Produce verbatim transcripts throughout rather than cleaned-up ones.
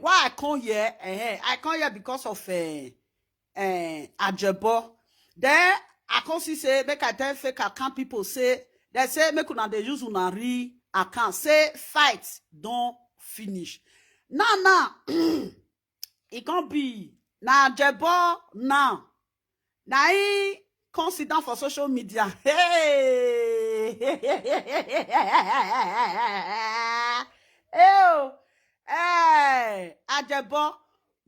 Why I come here? Eh, I come here because of uh, uh, Ajebo. Then I come see say make I tell fake account people say they say make una dey use una real account, say fight don finish. Now now e come be na Ajebo now na he come sit down for social media. Hey, hey, oh, hey, Ajebo,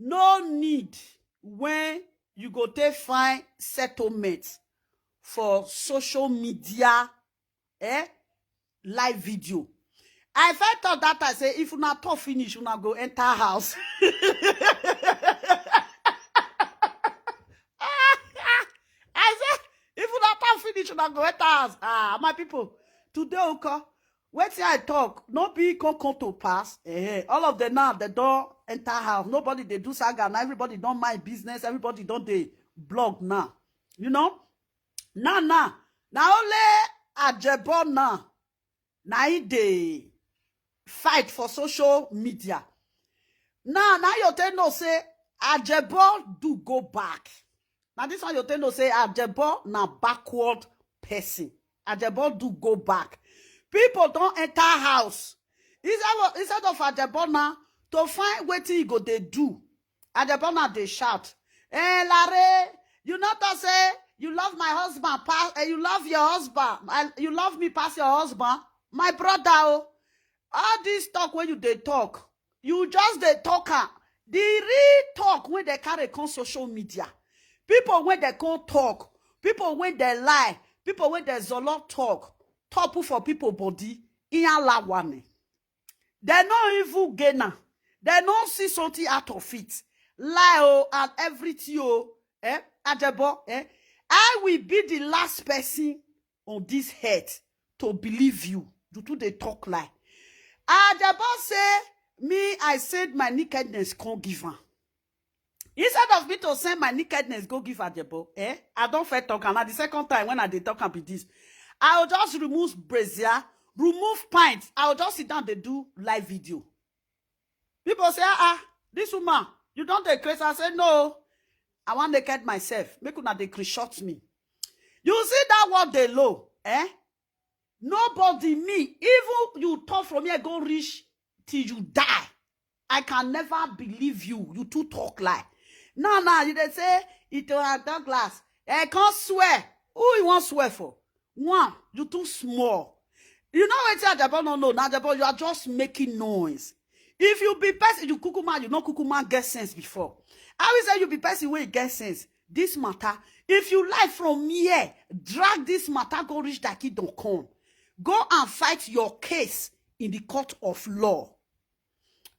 no need when you go take find settlement for social media, eh? Live video. I first thought that I say if una talk finish, una go enter house. I say if una talk finish, una go enter house. Ah, my people, today okay. Wetin I talk, no be come come to pass. Eh, all of them now, they don't enter house. Nobody they do saga. Now everybody don't mind business. Everybody don't they blog now. You know? Now, now, now only Ajebo now. Now he dey fight for social media. Now, now you tell no say Ajebo do go back. Now this one you tell no say Ajebo na backward person. Ajebo do go back. People don't enter house. Instead of, instead of Ajebo now to find wetin he go dey do. Ajebo now dey shout, "Eh, Larry, you not to say you love my husband, pass, eh, you love your husband, I, you love me pass your husband, my brother." Oh, all this talk when you dey talk, you just dey talk am. The real talk when they carry come social media, people when they come talk, people when they lie, people when they zolo talk, talk put for people body, in alawane. They no even gain am. They no see something out of it. Lie oh, and everything oh. Eh? Ajebo, eh? I will be the last person on this earth to believe you. You too dey talk lie. Ajebo say, me, I said my nakedness can't give am. Instead of me to send my nakedness, go give Ajebo. Eh? I don't fair talk. And at the second time when I dey talk am be this, I will just remove brazier, remove pint. I will just sit down, they do live video. People say, "Ah, ah, this woman, you don't dey craze." I say, "No, I want naked myself. Make una dey screenshot me." You see that word dey low, eh? Nobody, me, even you talk from here, go reach till you die. I can never believe you. You too talk lie. Now, now, you dey say, "Ito and Douglas, I can't swear." Who you want swear for? One, you too small. You know what Ajabo no know? Now, Ajabo, you are just making noise. If you be person, you kukuma, you know kukuma get sense before. I will say you be person wey get sense. This matter, if you lie from here, drag this matter, go reach that kid don't come. Go and fight your case in the court of law.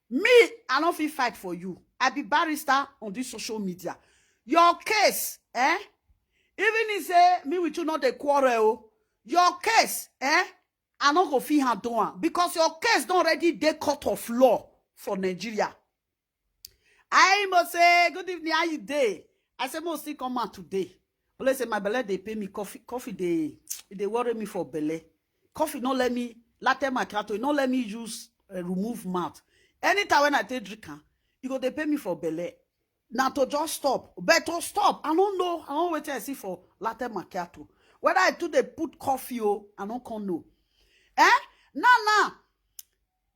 Me, I don't feel fight for you. I be barrister on this social media. Your case, eh? Even if say me with you not the quarrel, your case, eh? I not go feel handle am because your case don't already dey court of law for Nigeria. I must say, "Good evening, how you dey?" I say, "Mo still come out today." Only say my belle dey pay me coffee. Coffee dey, e dey worry me for belle. Coffee no let me, latte macchiato, e no let me use uh, remove mouth. Anytime when I take drink am, e go dey pay me for belle. Now to just stop, but to stop, I don't know. I don't wait till I see for latte macchiato. Whether I too dey put coffee, oh, I don't come know. Eh? Now, now,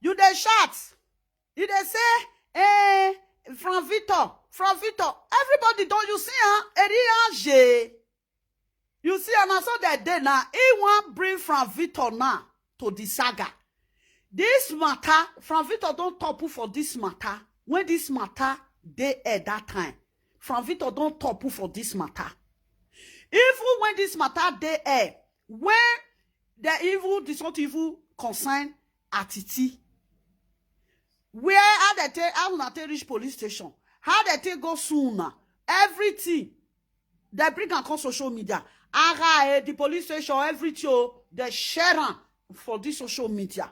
you dey shout. You dey say, "Eh, Frank Victor, Frank Victor." Everybody don't you see, huh? Eriage. You see, and I saw that day now. He want bring Frank Victor now to the saga. This matter, Frank Victor don't topple for this matter. When this matter dey air that time, Frank Victor don't topple for this matter. Even when this matter dey air, when the evil, this not evil concern Atiti. Where how they take, how una take reach police station? How they take go soon now? Everything. They bring am come social media. Aga, eh, the police station, everything, oh, they share am for this social media.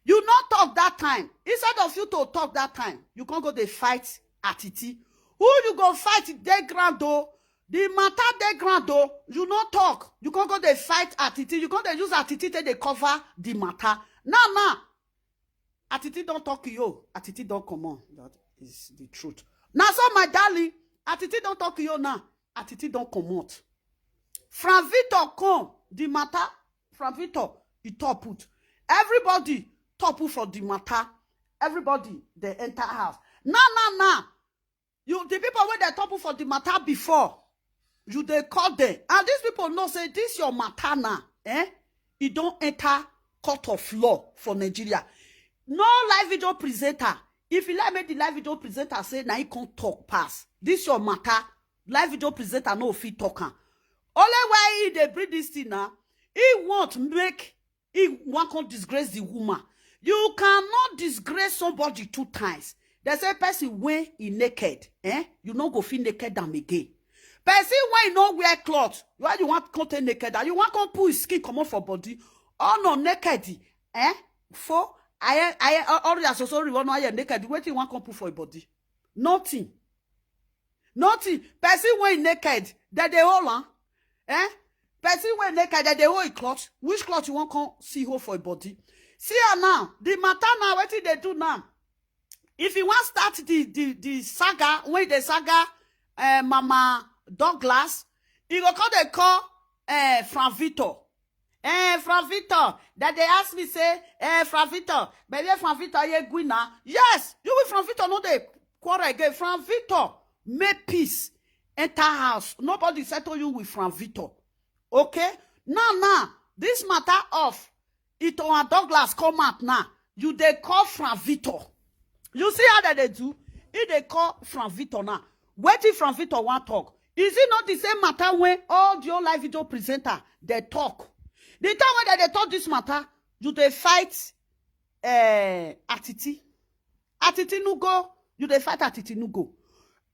You not talk that time. Instead of you to talk that time, you can't go dey fight Atiti. Who you go fight dey ground though? The matter dey ground though. You not talk. You can't go dey fight Atiti. You can't dey use Atiti take dey cover the matter. Now, now, Atiti don talk yo, Atiti don comot. That is the truth. Na so, my darling, Atiti don talk yo now. Atiti don comot. Frank Victor come, the matter, Frank Victor, he talk put. Everybody talk put for the matter. Everybody, they enter house. Now, now, now, you, the people wey dey talk put for the matter before, you dey call them. And these people know say this your matter now, eh? E don enter court of law for Nigeria. No live video presenter. If you like, make the live video presenter say na he come talk pass. This your matter, live video presenter no fit talk am. Only why he dey bring this thing now, he want make, he wan come disgrace the woman. You cannot disgrace somebody two times. They say person wey he naked, eh? You no go fit naked am again. Person wey no wear cloth, why you wan come take naked? And you wan come pull his skin comot for body? All na naked, eh? For I, I, all the sorry one, I naked. Wetin you wan come put for your body? Nothing. Nothing. Person wey naked, dem dey hold am. Eh? Person wey naked, dem dey hold a cloth. Which cloth you wan come see hold for a body? See am now. The matter now, wetin dey do now? If you wan start the, the, the saga, when the saga, eh, Mama Douglas, you go come dey call, eh, Frank Victor. Eh, Frank Victor, that they ask me say, eh, Frank Victor, baby, Frank Victor, you agree now? Yes, you with Frank Victor no dey quarrel again. Frank Victor, make peace, enter house. Nobody settle you with Frank Victor. Okay? Now, now, this matter of Itoan Douglas come out now. You dey call Frank Victor. You see how that they do? He dey call Frank Victor now. Wetin Frank Victor wan talk? Is it not the same matter when all the old live video presenter dey talk? The time when they dey talk this matter, you dey fight, eh, Atiti. Atiti no go, you dey fight Atiti no go.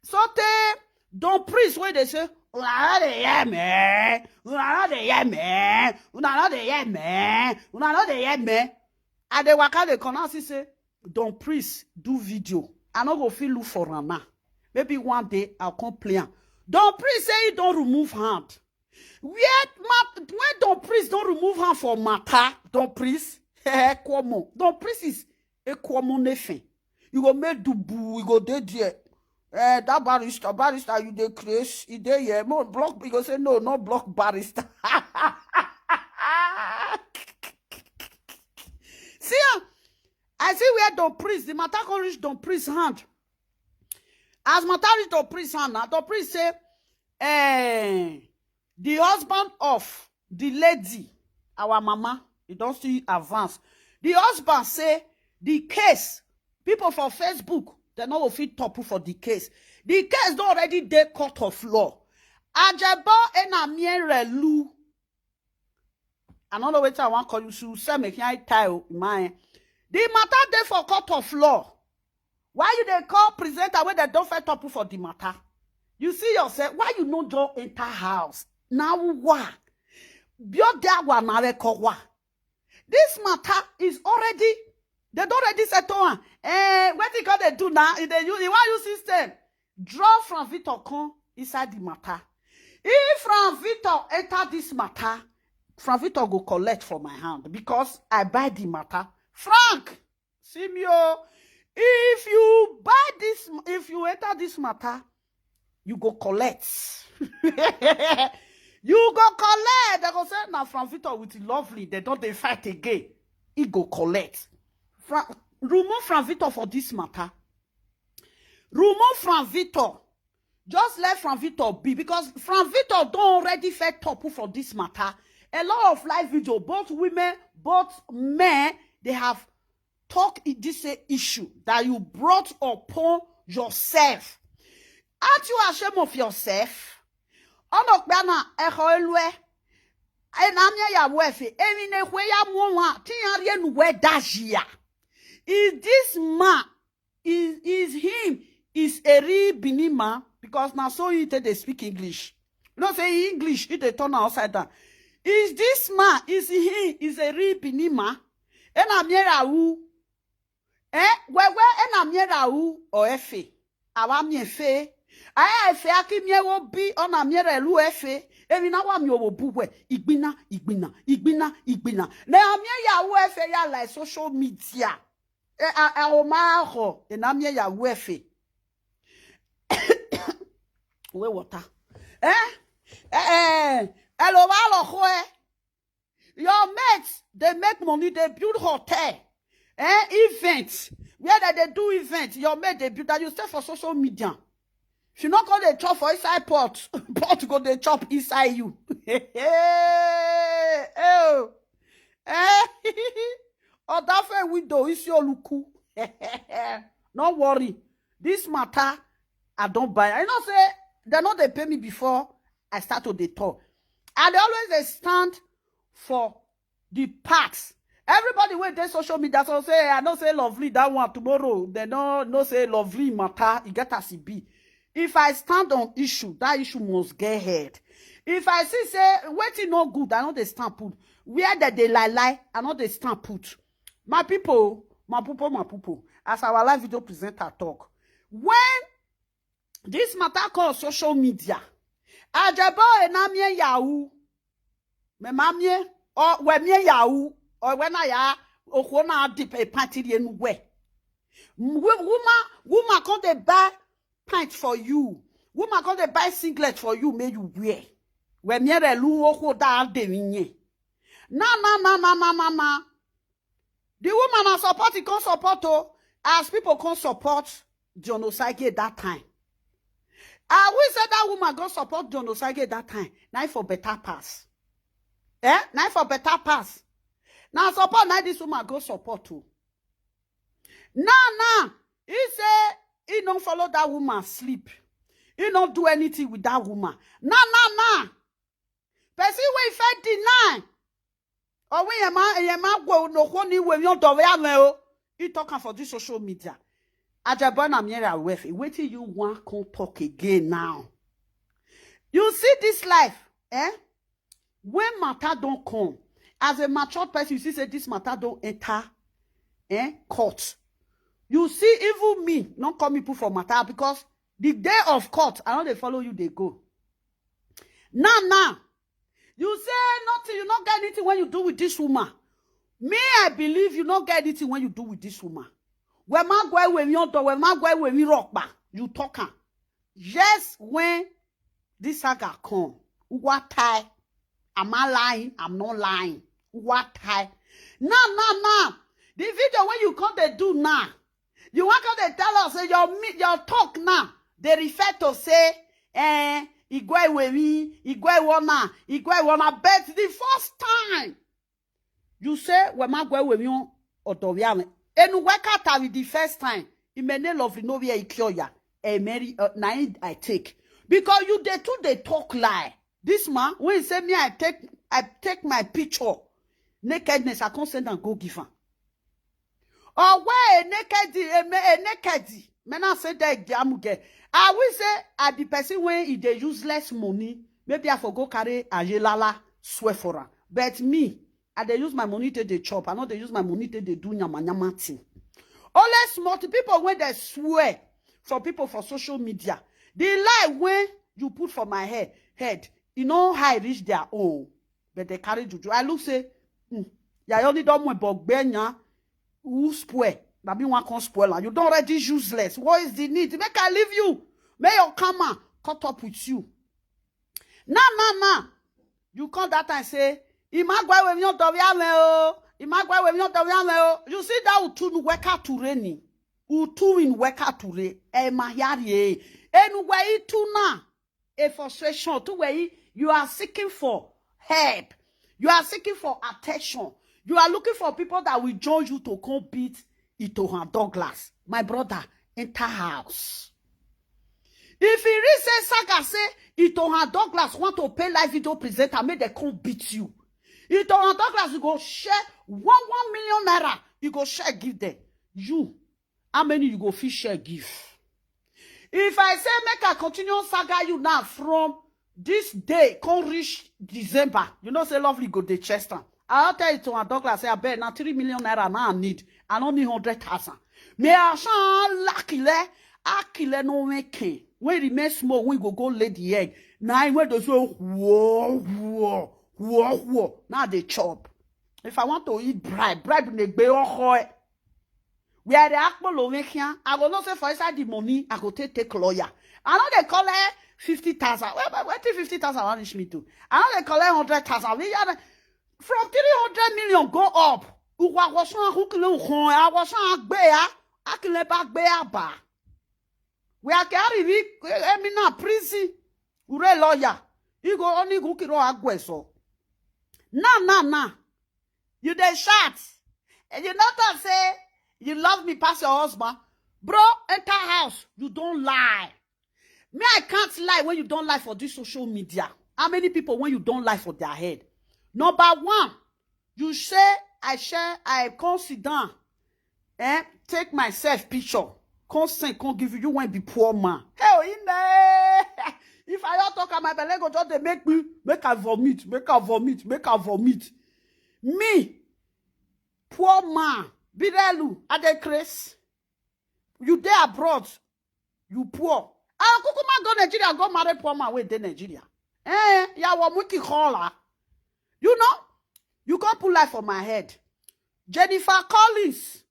So tey Don Prince wey dey say, "Una no dey hear me, una no dey hear me, una no dey hear me, una no dey hear me." I dey waka dey come, I see say Don Prince do video. I no go fit look for am now. Maybe one day I'll come play am. Don Prince say he don remove hand. Where ma-, when Don Prince don remove hand for matter, Don Prince, eh, come on. Don Prince is a common nothing. You go make do boo, you go dey there. Eh, that barrister, barrister, you dey craze, you dey here. No, block, you go say, "No, no block barrister." See, ah, I see where Don Prince, the matter come reach Don Prince hand. As matter reach Don Prince hand, now Don Prince say, eh, the husband of the lady, our mama, he don still advance. The husband say the case, people for Facebook, they no go fit talk for the case. The case don already dey court of law. Ajebo Enamierelu. I no know wetin I wan call you. Should sell me here tile, man. The matter dey for court of law. Why you dey call presenter wey dem don first talk put for the matter? You see yourself, why you no just enter house? Now why? Build that one, now they call why? This matter is already, they don already settle am. Eh, wetin you call dey do now? If they use, you wan use system. Draw Frank Victor come inside the matter. If Frank Victor enter this matter, Frank Victor go collect for my hand because I buy the matter. Frank, see me o. If you buy this, if you enter this matter, you go collect. You go collect. They go say, "Now Frank Victor with Lovely, they don't dey fight again." He go collect. Fra-, remove Frank Victor for this matter. Remove Frank Victor. Just let Frank Victor be, because Frank Victor don already first talk put for this matter. A lot of live video, both women, both men, they have talk i-, this same issue that you brought upon yourself. Aren't you ashamed of yourself? Ono kpana eho elue. Ena mia ya wefe. Emi ne kwe ya mwa. Tiya rie nu we dajia. Is this man, is, is him, is a real Benin man? Because now so he take dey speak English. You know say English, he dey turn am upside down. Is this man, is he, is a real Benin man? Ena miera u. Eh, wewe ena miera u o efe. Awa mi efe. Aya efe aki mi ewo bi ona miera elu efe. Emi na wa mi owo bu we. Igbina, igbina, igbina, igbina. Na mi ya u efe ya like social media. eh, a, a, o ma ho, e na mi ya wefe. We water. Eh? Eh, eh, hello, hello, ho, eh? Your mates, they make money, they build hotel, eh, events, where they, they do events. Your mate, they build that. You stay for social media. If you not go, they chop for inside pot. Pot go, they chop inside you. Oh, eh? Or that fair window is your luku. No worry. This matter, I don't buy. I know say they know they pay me before I start to the talk. And they always they stand for the parts. Everybody wey dey social media so say, "I know say Lovely that one tomorrow." They no, no say Lovely matter, e get as e be. If I stand on issue, that issue must get head. If I see say wetin no good, I no dey stand put. Where they dey lie lie, I no dey stand put. My people, my people, my people, as our live video presenter talk, when this matter call social media, Ajebo enamie Yahoo, me mamie, or we me Yahoo, or when I ya, or when I dip a party in way. Woman, woman come dey buy pint for you. Woman come dey buy singlet for you, may you wear. We me re lu oko da de mi nye. Na, na, na, na, na, na, na. The woman na support, he come support o. As people come support John Osage that time. I will say that woman go support John Osage that time. Now for better pass. Eh? Now for better pass. Now support, now this woman go support too. Now, now, he say he don't follow that woman sleep. He don't do anything with that woman. Now, now, now. Person wey fit deny. Or when your man, your man go no go ni we yon do we ame o. He talk am for this social media. Ajabona Miera Wefe, wetin you want come talk again now? You see this life, eh? When matter don't come, as a matured person, you see say this matter don't enter, eh, court. You see, even me, not call me put for matter because the day of court, I know they follow you, they go. Now, now, you say nothing, you not get anything when you do with this woman. Me, I believe you not get anything when you do with this woman. When my boy when you do, when my boy when we rock back, you talk am. Yes, when this saga come, what tie? Am I lying? I'm not lying. What tie? Now, now, now, the video when you come they do now, you want come they tell us say your mi- your talk now. They refer to say, eh, Igwe Wemi, Igwe Wona, Igwe Wona. But the first time you say, "We ma gwe we mi on odo we ame." Enu we kata with the first time. Imene Lovely no we ikioya. Emeri, uh, na him I take. Because you dey too dey talk lie. This man, when he say me, I take, I take my picture, nakedness, I can't send and go give am. Or where a naked, a, ma- a naked, men I say that jamuge. I will say, I be person when he dey useless money. Maybe I for go carry Ajelala swear for am. But me, I dey use my money take dey chop. I no dey use my money take dey do nyama nyama thing. Only small thing, people when they swear for people for social media. The lie when you put for my head, head, you know how I reach their own. But they carry juju. I look say, hmm, ya only don mo bog benya. Who spoil? Na me one come spoil am. You don already useless. What is the need? Make I leave you. May your karma caught up with you. Now, now, now, you come that time say, "Imagwe we mi on do we ame o. Imagwe we mi on do we ame o." You see that utunu weka tureni. Utu in weka ture. E mahiari e. Enu we ituna. A frustration to where you are seeking for help. You are seeking for attention. You are looking for people that will join you to come beat Itohan Douglas. My brother, enter house. If he reach say saga say Itohan Douglas want to pay live video presenter, make they come beat you. Itohan Douglas, you go share one, one million naira. You go share give them. You, how many you go fit share give? If I say make I continue saga you now from this day, come reach December, you know say Lovely go the chest am. I'll tell you to my Douglas, say, "I bet now three million naira now I need. I don't need hundred thousand." Me I shall luckily, akile no making. When remain small, we go go lay the egg. Now when they say, "Whoa, whoa, whoa, whoa." Now they chop. If I want to eat bribe, bribe in the bay or hoe. Where the akpolo make here, I go not say for inside the money, I go take take lawyer. I know they call her fifty thousand. Well, but what if fifty thousand want reach me to? I know they call her hundred thousand. We are from three hundred million go up. Uwa wasan akukile ukon, awasan agbe ya, akile ba gbe aba. We are carry we emi na prison. Ure lawyer. You go only go kiro agwe so. Na na na. You dey shout. And you not talk say you love me pass your husband. Bro, enter house. You don't lie. Me, I can't lie when you don't lie for this social media. How many people when you don't lie for their head? Number one, you say I share, I come sit down, eh? Take myself picture, come send, come give you. You when be poor man. Hell in there. If I don't talk, my belly go just dey make me make I vomit, make I vomit, make I vomit. Me, poor man, Birelu, I dey craze. You dey abroad, you poor. I kukuma go Nigeria, go marry poor man wey dey Nigeria. Eh, ya wa muki hola. You know, you can't put life on my head. Jennifer Collins,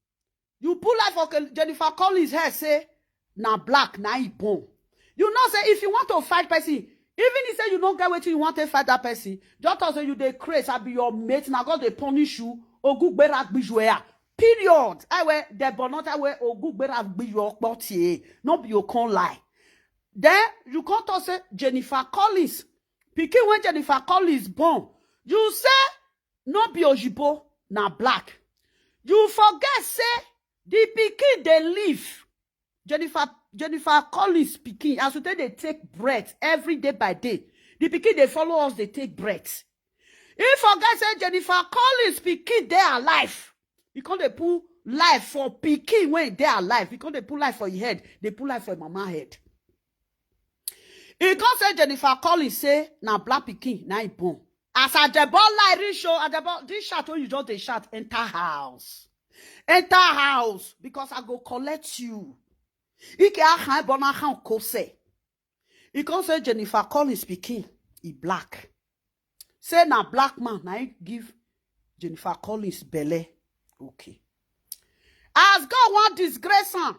you put life for Kel- Jennifer Collins head say na black na he born. You know say if you want to fight person, even if say you don't get wetin you want to fight that person, just talk say you dey craze, I be your mate, na God dey punish you. Ogugbera gbijuea. Period. I wear the bonnet, I wear ogugbera gbijuea. No be you can't lie. Then you can't talk say Jennifer Collins. Picking when Jennifer Collins born. You say no be Ojibo, na black. You forget say the pikin dey live. Jennifer Jennifer Collins pikin, as you take dey take breath every day by day, the pikin dey follow us dey take breath. He forget say Jennifer Collins pikin dey alive. He come dey put life for pikin when he dey alive. He come dey put life for him head, dey put life for him mama head. He come say Jennifer Collins say na black pikin na he born. As Ajebo lie reach o, Ajebo, this shout wey you just dey shout, enter house. Enter house because I go collect you. Ike ahan bona han kose. He come say Jennifer Collins pikin, he black. Say na black man na he give Jennifer Collins belle. Okay. As God wan disgrace am,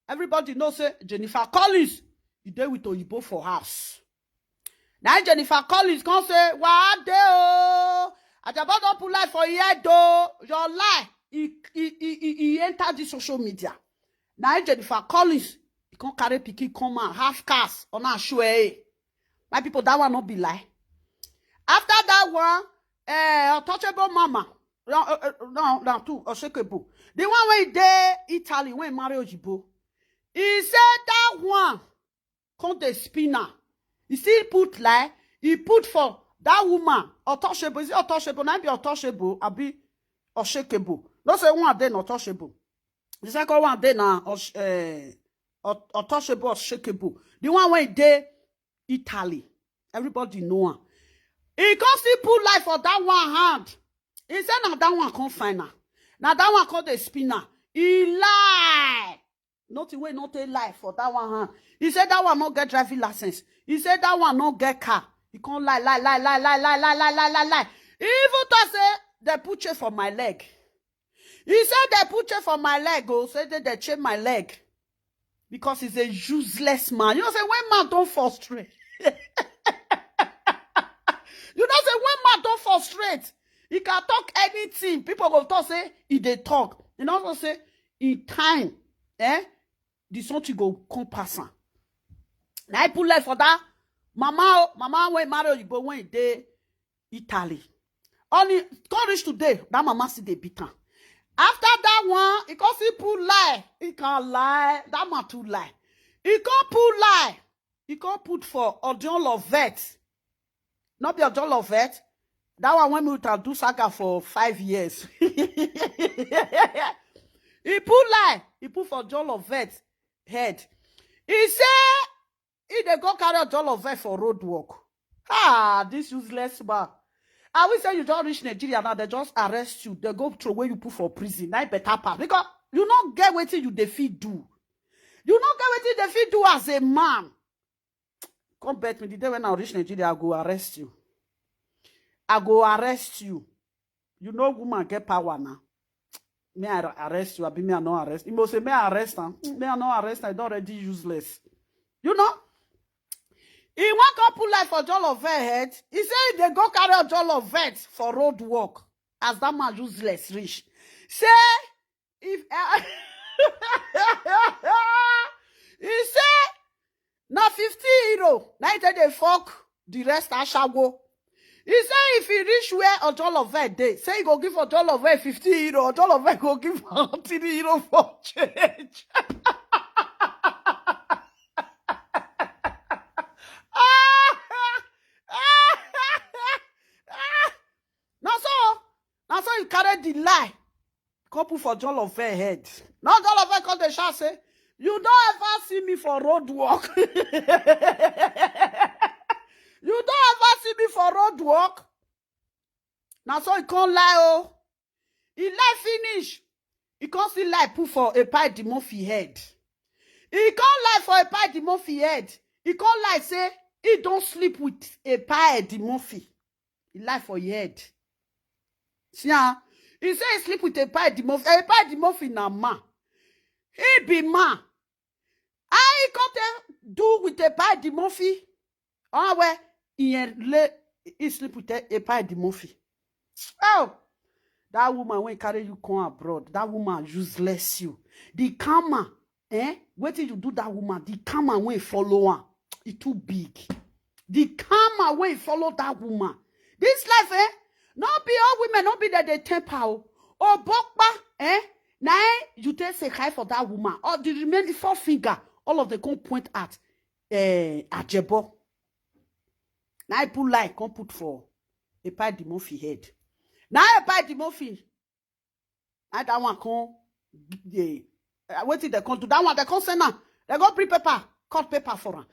everybody know say Jennifer Collins, you dey with Oyibo for house. Na Jennifer Collins come say, "Wa de o, Ajabo don put life for your head o, your lie." He he he he, he enter the social media. Na Jennifer Collins, he come carry pikin come out, half cast on her shoe. Eh. My people, that one not be lie. After that one, eh, untouchable mama, no, uh, uh, no, no, too unshakable. The one wey dey Italy when marry Ojibo, he said that one come the spinner. He still put lie. He put for that woman untouchable. Is it untouchable? Now be untouchable. I be unshakable. No say one then untouchable. The second one then na uh, untouchable, unshakable. The one wey dey Italy, everybody know am. He come still put life for that one hand. He say na that one come find am. Na that one come the spinner. He lie. Nothing wey no take life for that one hand. He say that one no get driving license. He say that one no get car. He come lie, lie, lie, lie, lie, lie, lie, lie, lie, lie, lie. He even talk say they put chain for my leg. He said they put chain for my leg. Oh, say they, they chain my leg because he's a useless man. You know, say when man don't frustrate. You know, say when man don't frustrate, he can talk anything. People go talk say he dey talk. You know, say in time, eh, the something go come pass am. Now I put life for that mama, oh, mama when marry Oyibo when he dey Italy. Only come reach today, that mama still dey beat am. After that one, he come still put lie. He can lie. That man too lie. He come put lie. He come put for Odion Lovett. Not be Odion Lovett. That one when we can do saga for five years. He put lie. He put for Odion Lovett head. He say he dey go carry Odion Lovett for road work. Ah, this useless man. I will say you don't reach Nigeria now. They just arrest you. They go throw where you put for prison. That better pass because you not get wetin you dey fit do. You not get wetin dey fit do as a man. Come bet me the day when I reach Nigeria, I go arrest you. I go arrest you. You know, woman get power now. may I arrest you? Abi may I no arrest? He must say, may I arrest am? May I no arrest am? I don already useless. You know? He wan come put light for John Lovell head. He say if they go carry John Lovell for road work, as that man useless reach. Say if he say na fifty euro, na him take dey fuck the rest ashawo. He say if he reach where Ojolove dey, say he go give Ojolove fifty euro, Ojolove go give am three euro for change. Na so, na so he carry the lie come put for John Lovell head. Now John Lovell come dey shout say, you don ever see me for road work? You don ever see me for road work? Na so he come lie o. He lie finish. He come still lie put for Epa Edimofi head. He come lie for Epa Edimofi head. He come lie say he don sleep with Epa Edimofi. He lie for him head. See am? He say he sleep with Epa Edimofi. Epa Edimofi na man. He be man. How he come take do with Epa Edimofi? Oh, well, he, lay, he sleep with Epa Edimofi. Oh, that woman wey carry you come abroad, that woman useless you. The karma, eh? Wetin you do that woman? The karma wey follow am, e too big. The karma wey follow that woman. This life, eh? No be all women, no be that they temper o. Obokpa, eh? Na eh, you take say hi for that woman. All the remaining four finger, all of them come point at eh, Ajebo. Na I put lie, come put for Epa Edimofi head. Na Epa Edimofi. Na that one come, yeah. Uh, wetin they come do? That one they come send am. They go print paper, cut paper for am.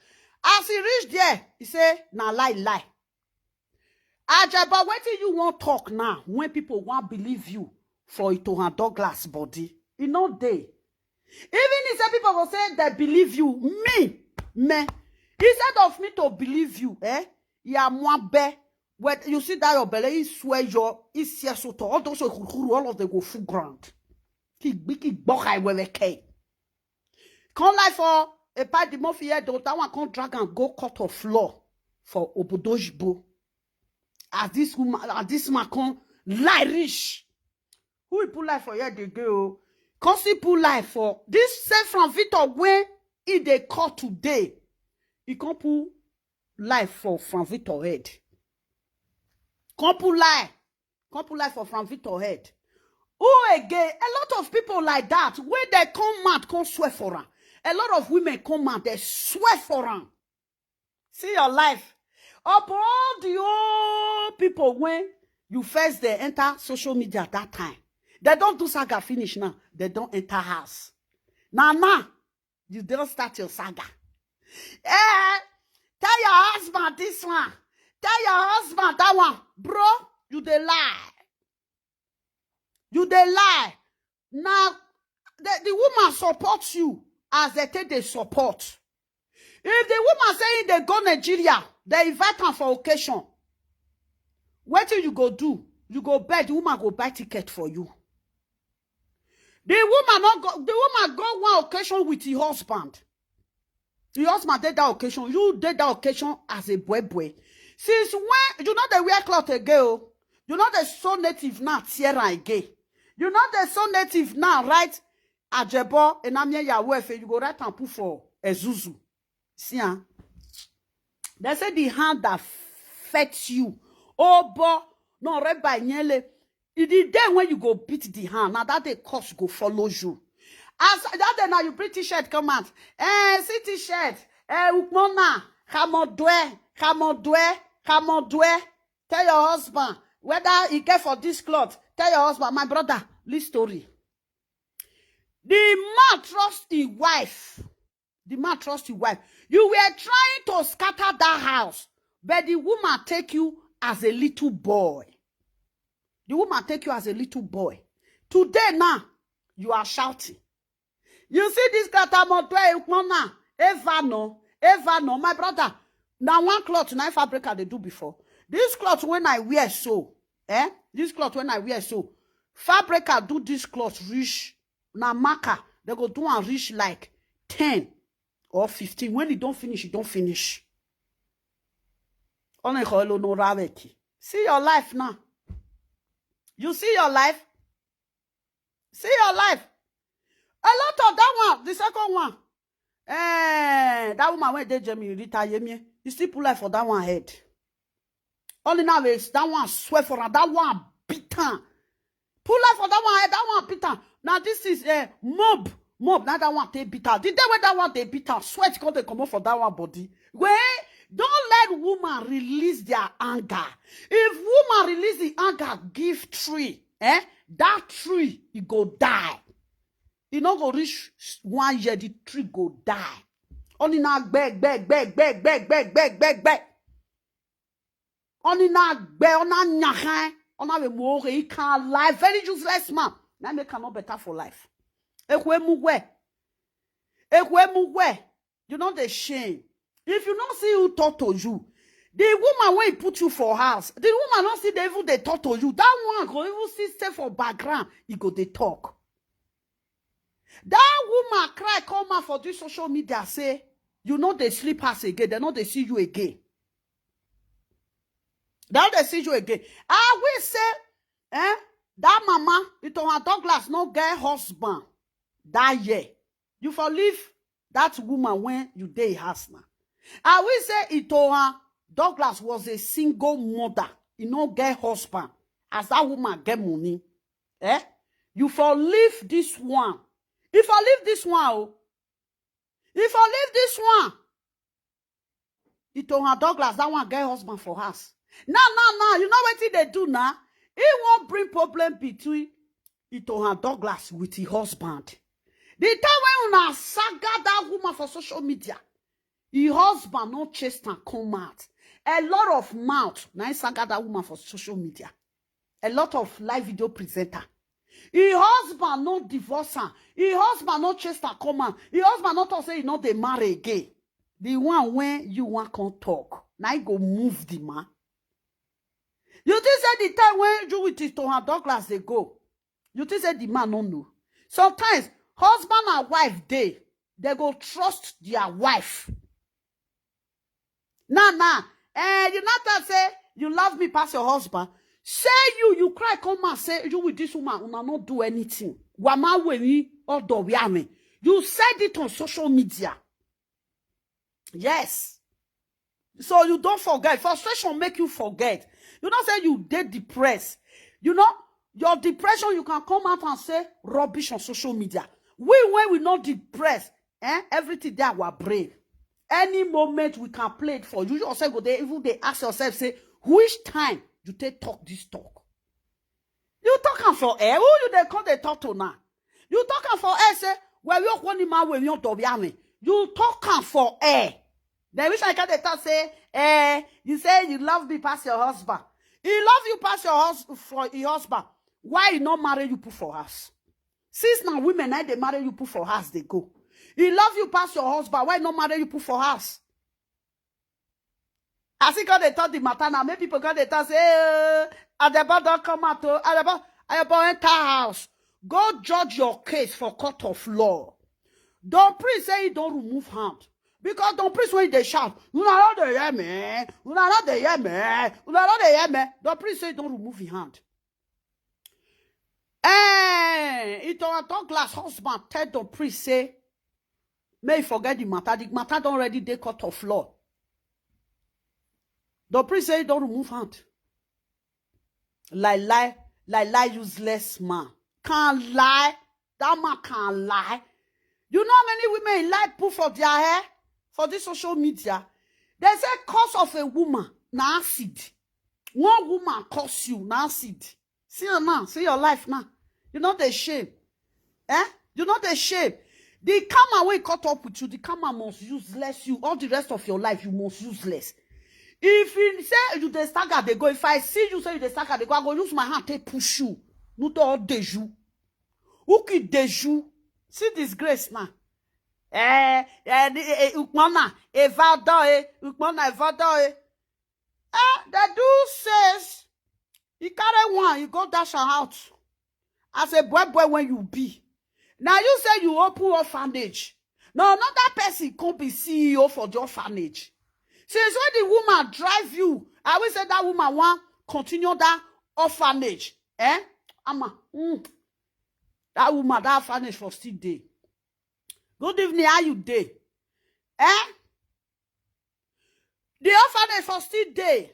As he reach there, he say, na lie, lie. Ajebo, wetin you wan talk now when people wan believe you for Itohan Douglas body? E no dey. Even if say people go say they believe you, me, me, instead of me to believe you, eh? Yamwabe, when you see that your belly, he swear your, he swear so to all those who, all of them go full ground. Ki biki bokai wele ke. Come lie for Epa Edimofi head, that one come drag and go cut off floor for Obodojibo. As this woman, as this man come lie rich. Who he put lie for here dey go? Come still put lie for this same Frank Victor wey he dey call today. He come put lie for Frank Victor head. Come put lie. Come put lie for Frank Victor head. Who again? A lot of people like that, wey they come mad, come swear for am. A lot of women come mad, they swear for am. See your life. Upon the old people when you first they enter social media at that time, they don't do saga finish now. They don't enter house. Now, now, you don't start your saga. Eh, tell your husband this one. Tell your husband that one. Bro, you dey lie. You dey lie. Now, the, the woman support you as they take they support. If the woman say they go Nigeria, they invite her for occasion. What do you go do? You go beg, the woman go buy ticket for you. The woman not go, the woman go one occasion with her husband. The husband did that occasion. You did that occasion as a boy boy. Since when you know they wear cloth again? Oh? You know they so native now, Sierra again. You know they so native now, right? Ajebo, Enamye Yahweh, you go right and put for Ezuzu. See, huh? They say the hand that fetch you. Oh, boy, no, red by nyele. It is then when you go beat the hand. Now that the curse go follow you. As that day now you bring t-shirt come out. Eh, see t-shirt. Eh, ukmona. Kamodwe. Kamodwe. Kamodwe. Tell your husband. Whether he get for this cloth. Tell your husband, my brother, this story. The man trust his wife. The man trust his wife. You were trying to scatter that house, but the woman take you as a little boy. The woman take you as a little boy. Today now, you are shouting. You see this Katamoto Eukmona, ever no, ever no. My brother, now one cloth, now fabric I dey do before. This cloth when I wear so, eh? This cloth when I wear so, Fabrica do this cloth reach, na marker, they go do am reach like ten or fifteen. When e don finish, e don finish. Ona ikho lo no raveki. See your life now. You see your life? See your life. A lot of that one, the second one. Eh, that woman wey dey Germany, Rita Yemie, you still put life for that one head. Only now is that one swear for her, that one beat am. Put life for that one head, that one beat am. Now this is a mob. Mob, now that one take beat am. The day when that one dey beat am, sweat come dey comot for that one body. Wey, don't let woman release their anger. If woman release the anger, give tree, eh? That tree, e go die. E no go reach one year, the tree go die. Only na gbe, gbe, gbe, gbe, gbe, gbe, gbe, gbe, gbe. Only na gbe, ona nyahe, ona we mo he can lie. Very useless man. Na make am no better for life. Ekwe mugwe. Ekwe mugwe. You know the shame. If you not see who talk to you, the woman wey put you for house, the woman not see they even they talk to you. That one go even see stay for background. He go they talk. That woman cry come out for this social media say, you know they sleep house again. They know they see you again. Now they see you again. I will say, eh? That mama, Itohan Douglas no get husband that year. You for leave that woman when you dey house now. I will say Itohan Douglas was a single mother. He no get husband. As that woman get money, eh? You for leave this one. If I leave this one, oh, if I leave this one, Itohan Douglas, that one get husband for house. Now, now, now, you know what they do now? He won't bring problem between Itohan Douglas with his husband. The time when una saga that woman for social media, his husband not chase and come out. A lot of mouth, now he saga that woman for social media. A lot of live video presenter. His husband no divorce her. His husband no chase her come out. His husband not talk say he not dey marry again. The one when you want can talk, now he go move the man. You think say the time when you with Itohan Douglas they go, you think say the man no know. Sometimes husband and wife they, they go trust their wife. Now, now, eh, you not that say you love me past your husband. Say you, you cry, come and say you with this woman, una not do anything. Wama weni or do we ame. You said it on social media. Yes. So you don't forget. Frustration make you forget. You know say you dey depressed. You know, your depression, you can come out and say rubbish on social media. We, when we not depressed, eh, everything dey our brain. Any moment we can play it for you. You yourself go there, even they ask yourself, say, which time you take talk this talk? You talk am for air. Who you dey call the talk to now? You talk am for air, say, well, you want him away, you don't be army. You talk am for air. Then which I can dey talk say, eh, you say you love me past your husband. He love you past your hus- for your husband. Why he not marry you put for house? Since now women now they marry you put for house, they go. He love you past your husband. Why not marry you put for house? As he got they talk the matter now, many people got they talk say, eh, Adeba don't come out. Oh, Adeba, Adeba enter house. Go judge your case for court of law. Don Prince say he don't remove hand. Because Don Prince when they shout, una no dey hear me, una no dey hear me, una no dey hear me. Don Prince say he don't remove his hand. Eh, Itohan Douglas husband tell Don Prince say, may he forget the matter. The matter don't already dey court of law. Don Prince say he don't remove hand. Lie, lie, lie, lie, useless man. Can't lie. That man can't lie. You know how many women in life put for their hair for this social media? They say cause of a woman, na acid. One woman curse you, na acid. See her now, see your life now. You know the shame. Eh? You know the shame. The karma will cut up with you. The karma must useless you. All the rest of your life, you must useless. If you say you dey stagger, they go. If I see you say you dey stagger, they go. I go use my hand take push you. No do all de you. Who could de you? See disgrace now. Eh, eh, eh, eh, ukmana, evado, eh, ukmana, evado, eh. Eh, they do says, he carry one, he go dash am out. As a boy boy when you be. Now you say you open orphanage. Now another person come be C E O for the orphanage. Since when the woman drive you, I will say that woman want continue that orphanage. Eh? Ama, mm, that woman, that orphanage for still day. Good evening, how you day? Eh? The orphanage for still day.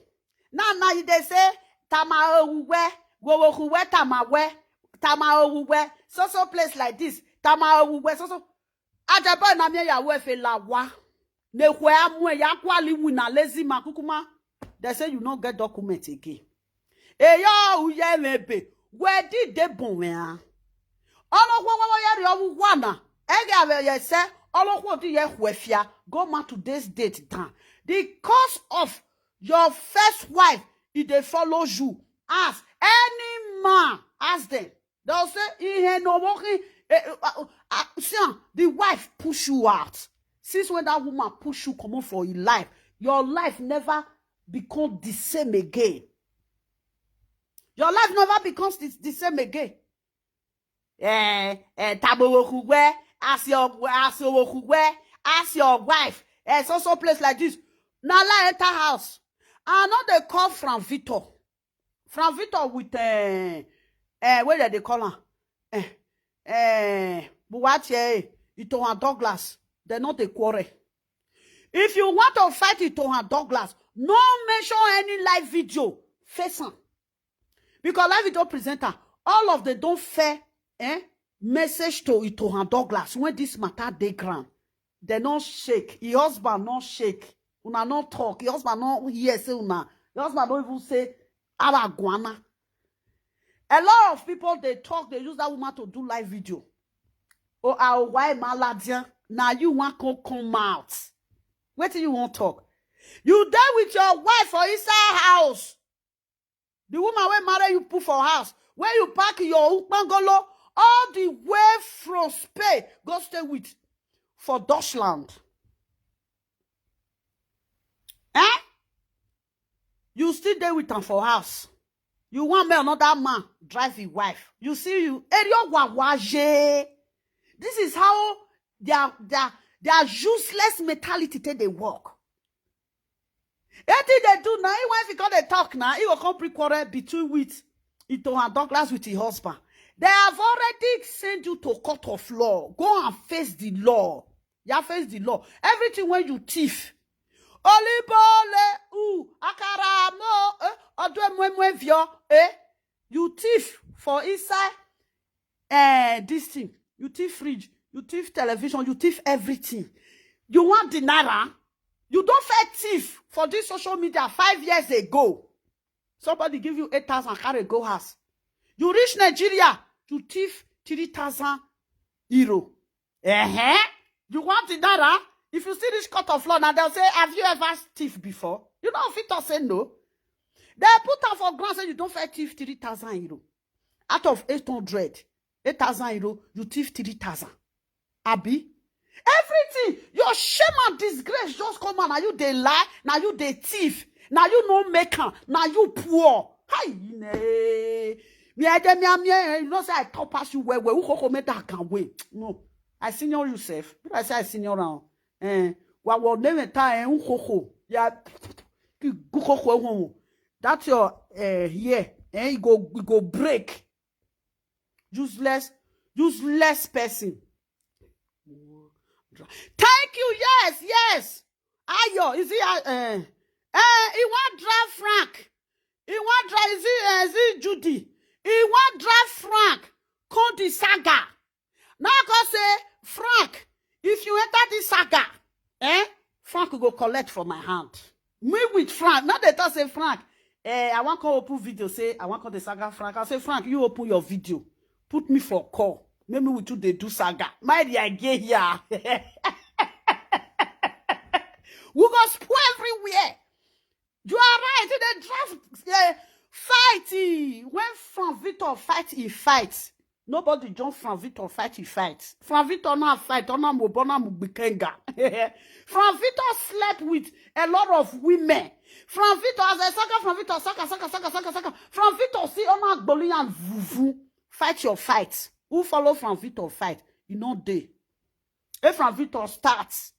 Now, now they say, Tama Owuwe, Wowokuwe, Tamawe, Tama Owuwe, so so place like this, Tama Owuwe, so so. Ajabo na me ya we fe lawa. Ne kwe amwe ya kwali wina lazy man kukuma. They say you no get document again. Eyo uye mebe. Where did they born where? Olo kwa wa ya ri owu wana. Ege ave ye se. Olo kwa di ye hwefia. Go ma today's date down. The cause of your first wife, if they follow you. Ask any man. Ask them. They'll say, "Ihe no working." Eh, eh, uh, uh, uh, see, ah, the wife push you out. Since when that woman push you come out for your life, your life never become the same again. Your life never becomes the, the same again. Eh, eh, Tabowokuwe, as your, as your Wokuwe, as your wife, eh, so so place like this. Now I enter house. I know they call Frank Victor. Frank Victor with, eh, eh, where they call her? Eh, eh, Buwatie, Itohan Douglas. They not a quarrel. If you want to fight Itohan Douglas, no mention any live video. Face am. Because live video presenter, all of them don't fair, eh, message to Itohan Douglas when this matter dey ground. They not shake. Your husband not shake. Una not talk. Your husband not hear say una. Your husband don't even say, "Our guana." A lot of people they talk, they use that woman to do live video. Oh, our why Maladian? Now you want to come out. What do you want talk? You there with your wife for inside house. The woman wey marry you put for house, where you pack your ukpangolo all the way from Spain, go stay with for Dutchland. Eh? You still there with am for house. You want me another man drive your wife. You see you area wawaje. This is how their their their useless mentality take dey work. Anything they do now, even if you come dey talk now, he will come bring quarrel between with Itohan Douglas with his husband. They have already sent you to court of law. Go and face the law. You face the law. Everything when you thief. Olibole, u, akaramo, eh, odwe mwe mwe vio, eh, you thief for inside, eh, this thing. You thief fridge, you thief television, you thief everything. You want the naira? You don't fair thief for this social media five years ago. Somebody give you eight thousand, carry go house. You reach Nigeria, you thief three thousand euro. Uh-huh. You want the naira? If you see this court of law, now they'll say, "Have you ever thief before?" You know, if it say no. They put am for ground, say you don't fair thief three thousand euro. Out of eight hundred, eight thousand euro, you thief three thousand. Abi? Everything, your shame and disgrace just come out. Now you dey lie, now you dey thief, now you no make am, now you poor. Hi, ne. Me, I dey, me, me, eh, you know say I top pass you well, well. Who koko make that can win? No. I senior you sef. If I say I senior round, eh, wa wo name time, eh, who koko? Yeah, ki gu koko, eh, who? That's your, eh, here. Eh, you go, you go break. Useless, useless person. Thank you. Yes, yes. Ayo, is it, uh, uh, uh, he want drive Frank. He want drive, is it, uh, is it Judy? He want drive Frank. Come the saga. Now I go say, Frank, if you enter this saga, eh, Frank go collect for my hand. Me with Frank. Now they talk say, "Frank, eh, I want to open video." Say, "I want to the saga Frank." I say, "Frank, you open your video. Put me for call. Make me with you they do saga." My dear, get here. We go spoil everywhere. You are right. They draft, eh, fight. Eh. When Frank Victor fight, he fight. Nobody jump Frank Victor fight, he fight. Frank Victor now fight, ona mo bona mo bikenga. Frank Victor slept with a lot of women. Frank Victor, as a soccer, Frank Victor, soccer, soccer, soccer, soccer, soccer. Frank Victor see ona gboli and vuvu. Fight your fight. Who follow Frank Victor fight? You know they. If Frank Victor starts,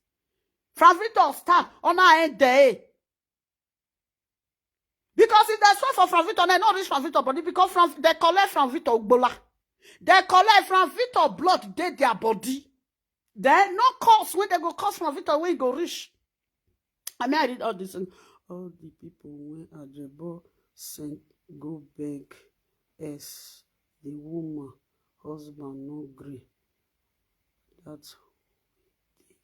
Frank Victor start on our end there. Because if they swear for Frank Victor, they not reach Frank Victor body because Frank, they collect Frank Victor Ugbola. They collect Frank Victor blood, they their body. Then no cause when they go cause Frank Victor when he go reach. I mean, I read all this. And all the people when Ajebo sent go beg as the woman husband no gree. That's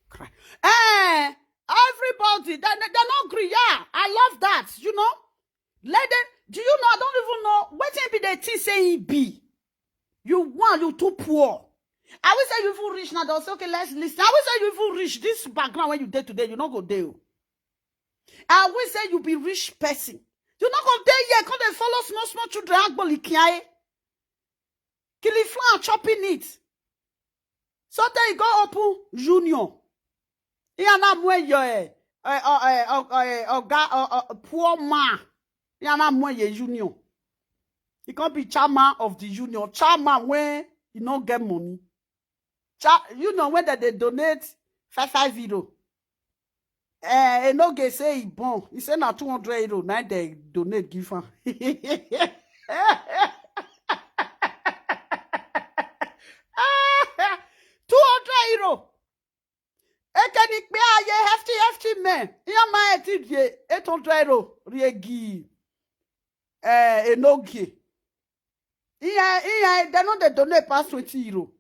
cry. Eh, everybody, they, they, they no gree. Yeah, I love that. You know, let them. Do you know? I don't even know what thing be they think say he be. You want you too poor. I will say you even rich now. They'll say, okay, let's listen. I will say you even rich. This background where you did today, you not go there. I will say you be rich person. You not go there yet. Come they follow small small children. Agbolikiae. Kiliflan chopping it. So they go open union. He and I'm where you eh, eh, eh, eh, eh, eh, oga, eh, eh, poor man. He and I'm where you union. He can't be chairman of the union. Chairman when he not get money. Cha, you know when that they donate five five euro. Eh, e no get say he born. He say na two hundred euro. Now they donate give him. Two hundred euro. Ekeni pe aye hefty hefty men. Iya ma eti die eight hundred euro. Riegi. Eh, enogie. Iya, iya, they no they donate pass twenty euro.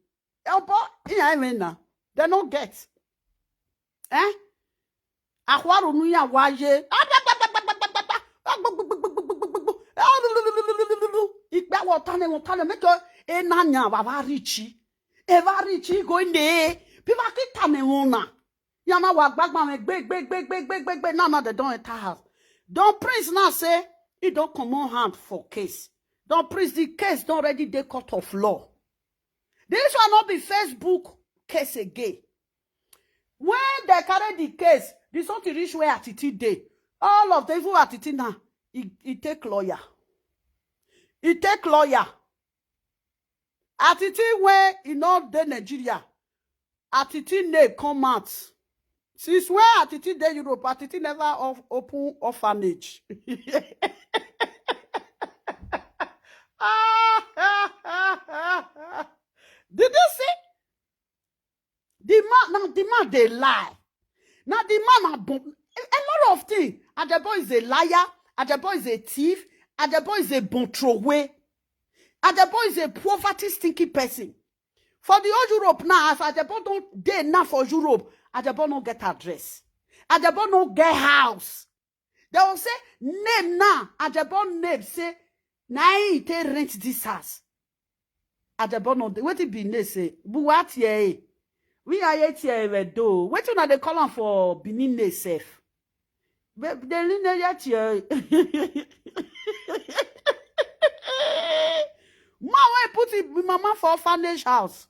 Elbo, iya, even now. They no get. Eh? Akwaro nu ya waye. Ikpe wo tane wo tane make e na nya wa wa richi. E wa richi go ne. Bi wa ki tane wo na. Ya na wa gbagba me gbe gbe gbe gbe gbe gbe gbe na na they don't enter house. Don Prince now say he don't comot hand for case. Don Prince, the case don't already dey court of law. This one not be Facebook case again. When they carry the case, the something reach where Atiti dey. All of them, even Atiti now, he, he take lawyer. He take lawyer. Atiti when he not dey Nigeria, Atiti name come out. Since when Atiti dey Europe, Atiti never of, open orphanage. Did you see? The man, now the man they lie. Now the man are bon- a, a lot of things. Ajebo is a liar. Ajebo is a thief. Ajebo is a bontrowe. Ajebo is a poverty stinking person. For the whole Europe now, as Ajebo don't dey now for Europe, Ajebo no get address. Ajebo no get house. They will say name now. Ajebo name say na he take rent this house. Ajebo no dey. Wetin be name say? Buwati eh. We are yet here we do. Wetin una dey call am for Benin name sef? Be- The lineage here. Man wey put him mama for orphanage house.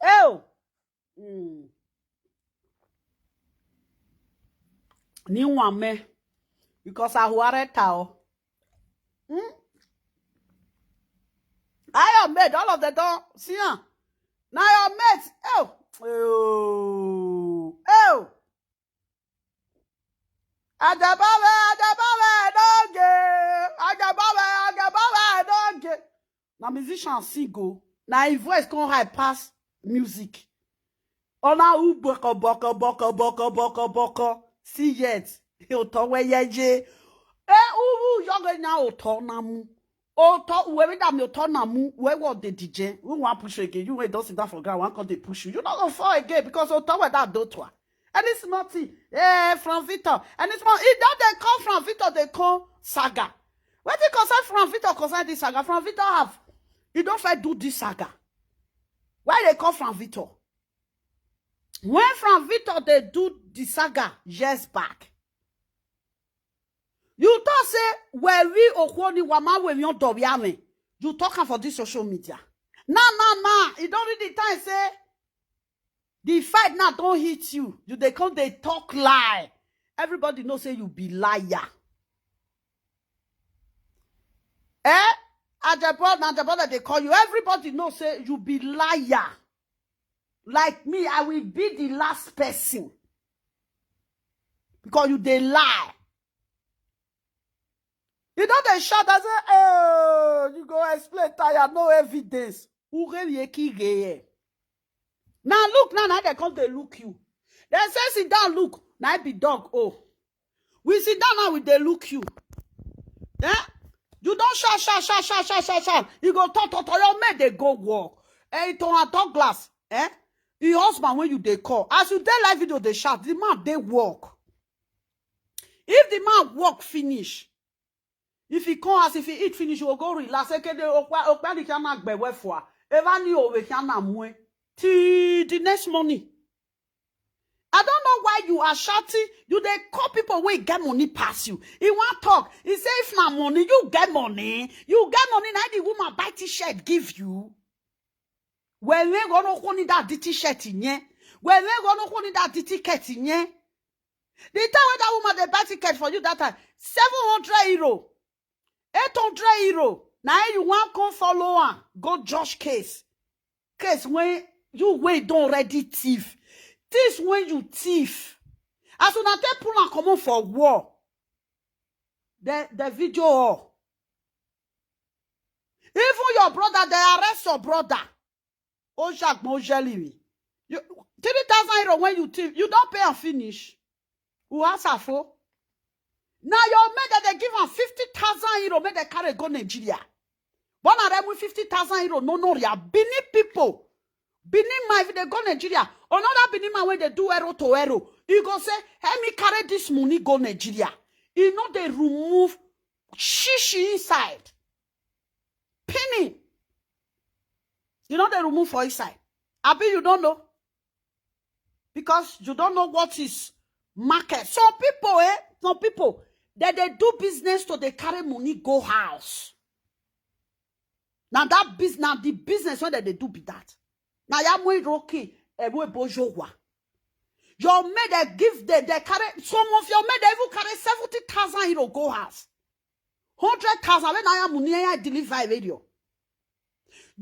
Oh. Mm. Ni wame. Because I worry tao. Hmm? I am made all of the don see am. Now your mate. Oh. Oh. Oh. Ajabawe, Ajabawe, doge. Ajabawe, Ajabawe, doge. Na musician sing o. Na him voice come high pass music. Ona u boko boko boko boko boko boko. See yet. He oto we ye ye. E u u yoge na oto na mu. Oto we mi da mi oto na mu. We what the D J? We want push again. You wey don sit down for ground, one come dey push you. You no go fall again because oto we that do to. And it's nothing. Eh, Frank Victor. And it's more. It don't they call Frank Victor, they call saga. What they concern Frank Victor concern this saga? Frank Victor have. You don't fair do this saga. Why they call Frank Victor? When Frank Victor they do the saga years back, you talk say where we okwoni wama we yon dobiame. You talk am for this social media. Nah, nah, nah. You don't read the time say the fight now don't hit you. You they come they talk lie. Everybody know say you be liar. Eh? Ajebo, na Ajebo that they call you. Everybody know say you be liar. Like me, I will be the last person because you dey lie. You know they shout and say, "Oh, you go explain tire, no evidence." Who gave you a key gay? Now look, now, now they come, they look you. They say, "Sit down, look." Now I be dog. Oh, we sit down now, we they look you. Eh? You don't shout, shout, shout, shout, shout, shout, shout. You go talk, talk, talk. Your men they go work. Eh, to a Douglas. Eh? Your husband when you they call. As you dey live video, they shout. The man they work. If the man work finish, if he come as if he eat finish, he will go relax. Ekede okpa okpa ni kana gbewe fua. Eva ni owe kana mwe. Till the next morning. I don't know why you are shouting. You they call people wey get money pass you. He want talk. He say if na money, you get money. You get money, na the woman buy t-shirt give you. When we gonna hold that the t-shirt in ye. When we gonna hold that the ticket in ye. The time when that woman they buy ticket for you that time, seven hundred euro, eight hundred euro. Now you want come follow her, go judge case. Case when you wait don't already thief. This when you thief. As soon as they pull and come on for war, the, the video all. Even your brother, they arrest your brother. Ojagbon Ojelimi. You, three thousand euro when you thief, you don't pay and finish. Who has a four? Now your mate that they give am fifty thousand euro, make they carry go Nigeria. But now them with fifty thousand euro, no, no, yeah. Benin people. Benin man, if they go Nigeria, another Benin man when they do arrow to arrow, he go say, "Help me carry this money go Nigeria." You know they remove shishi inside. Pinning. You know they remove for inside. Abi you don't know? Because you don't know what is market. Some people, eh? Some people, that they do business so they carry money, go house. Now that business, now the business what that they do be that. Now ya mwe roki, ewe bojowa. Your mate they give them, they carry, some of your mate they even carry seventy thousand euro go house. Hundred thousand, when I am money, I deliver a video.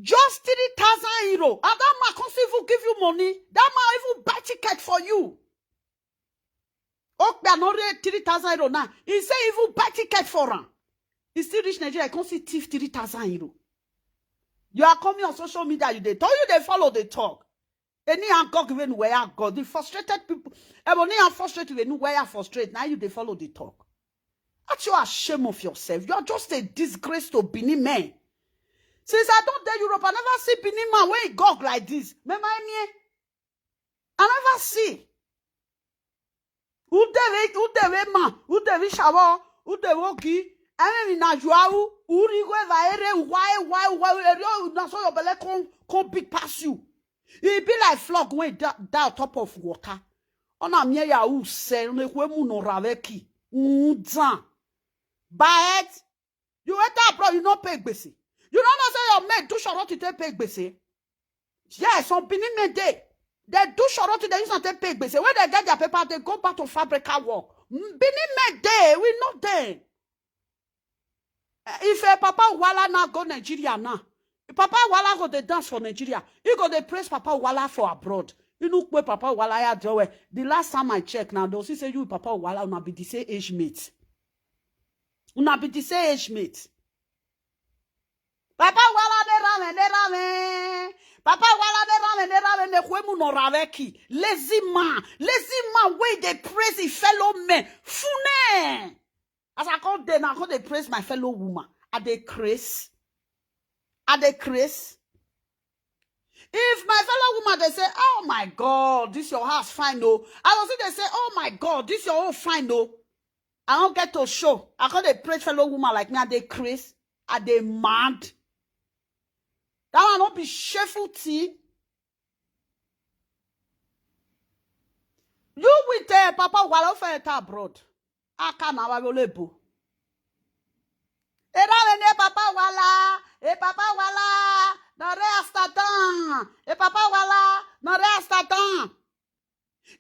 Just three thousand euro. And that man can't even give you money. That man even buy ticket for you. Okay, I no rate three thousand euro now. He say even buy ticket for him. He still reach Nigeria, I can't see thief three thousand euro. You are coming on social media, you they tell you they follow the talk. Any and God even where God, the frustrated people, and when they are frustrated, they know where are frustrated. Now you they follow the talk. Aren't you ashamed of yourself? You are just a disgrace to Benin men. Since I don't dare Europe, I never see Benin man wearing gog like this. Me my me, I never see. Udewe, udewe ma, udewe shawo, udewe ogi. Emi na juau, uri go eva ere, why, why, why, ere, na so your belly come, come big pass you. E be like frog wey da da on top of water. Ona mie ya u se ne kwe mu no raveki. Unza. But you enter abroad, you no pay gbese. You no know say your mate do shorot to take pay gbese. Yes, some Benin men dey. They do shorot to they use and take pay gbese. When they get their paper, they go back to fabrica work. Mm, Benin men dey, we know them. Eh, if a Papa Wala now go Nigeria now, Papa Wala go dey dance for Nigeria. He go dey praise Papa Wala for abroad. You know where Papa Wala ya draw. The last time I check now, they'll see say you Papa Wala una be the same age mate. Una be the same age mate. Papa Wala de rame de rame. Papa Wala de rame de rame ne kwemu no raveki. Lazy man, lazy man wey dey praise his fellow men. Fune. As I come there now, I come dey praise my fellow woman. I dey craze. I dey craze. If my fellow woman they say, "Oh my God, this your house fine, no." I will see they say, "Oh my God, this your own fine, no." I don't get to show. I come dey praise fellow woman like me. I dey craze. I dey mad. That one not be shameful tea. You with uh, Papa Wala for enter abroad. Aka na wa lebo. Era ne Papa Wala, e Papa Wala, na re astatan. E Papa Wala, na re astatan.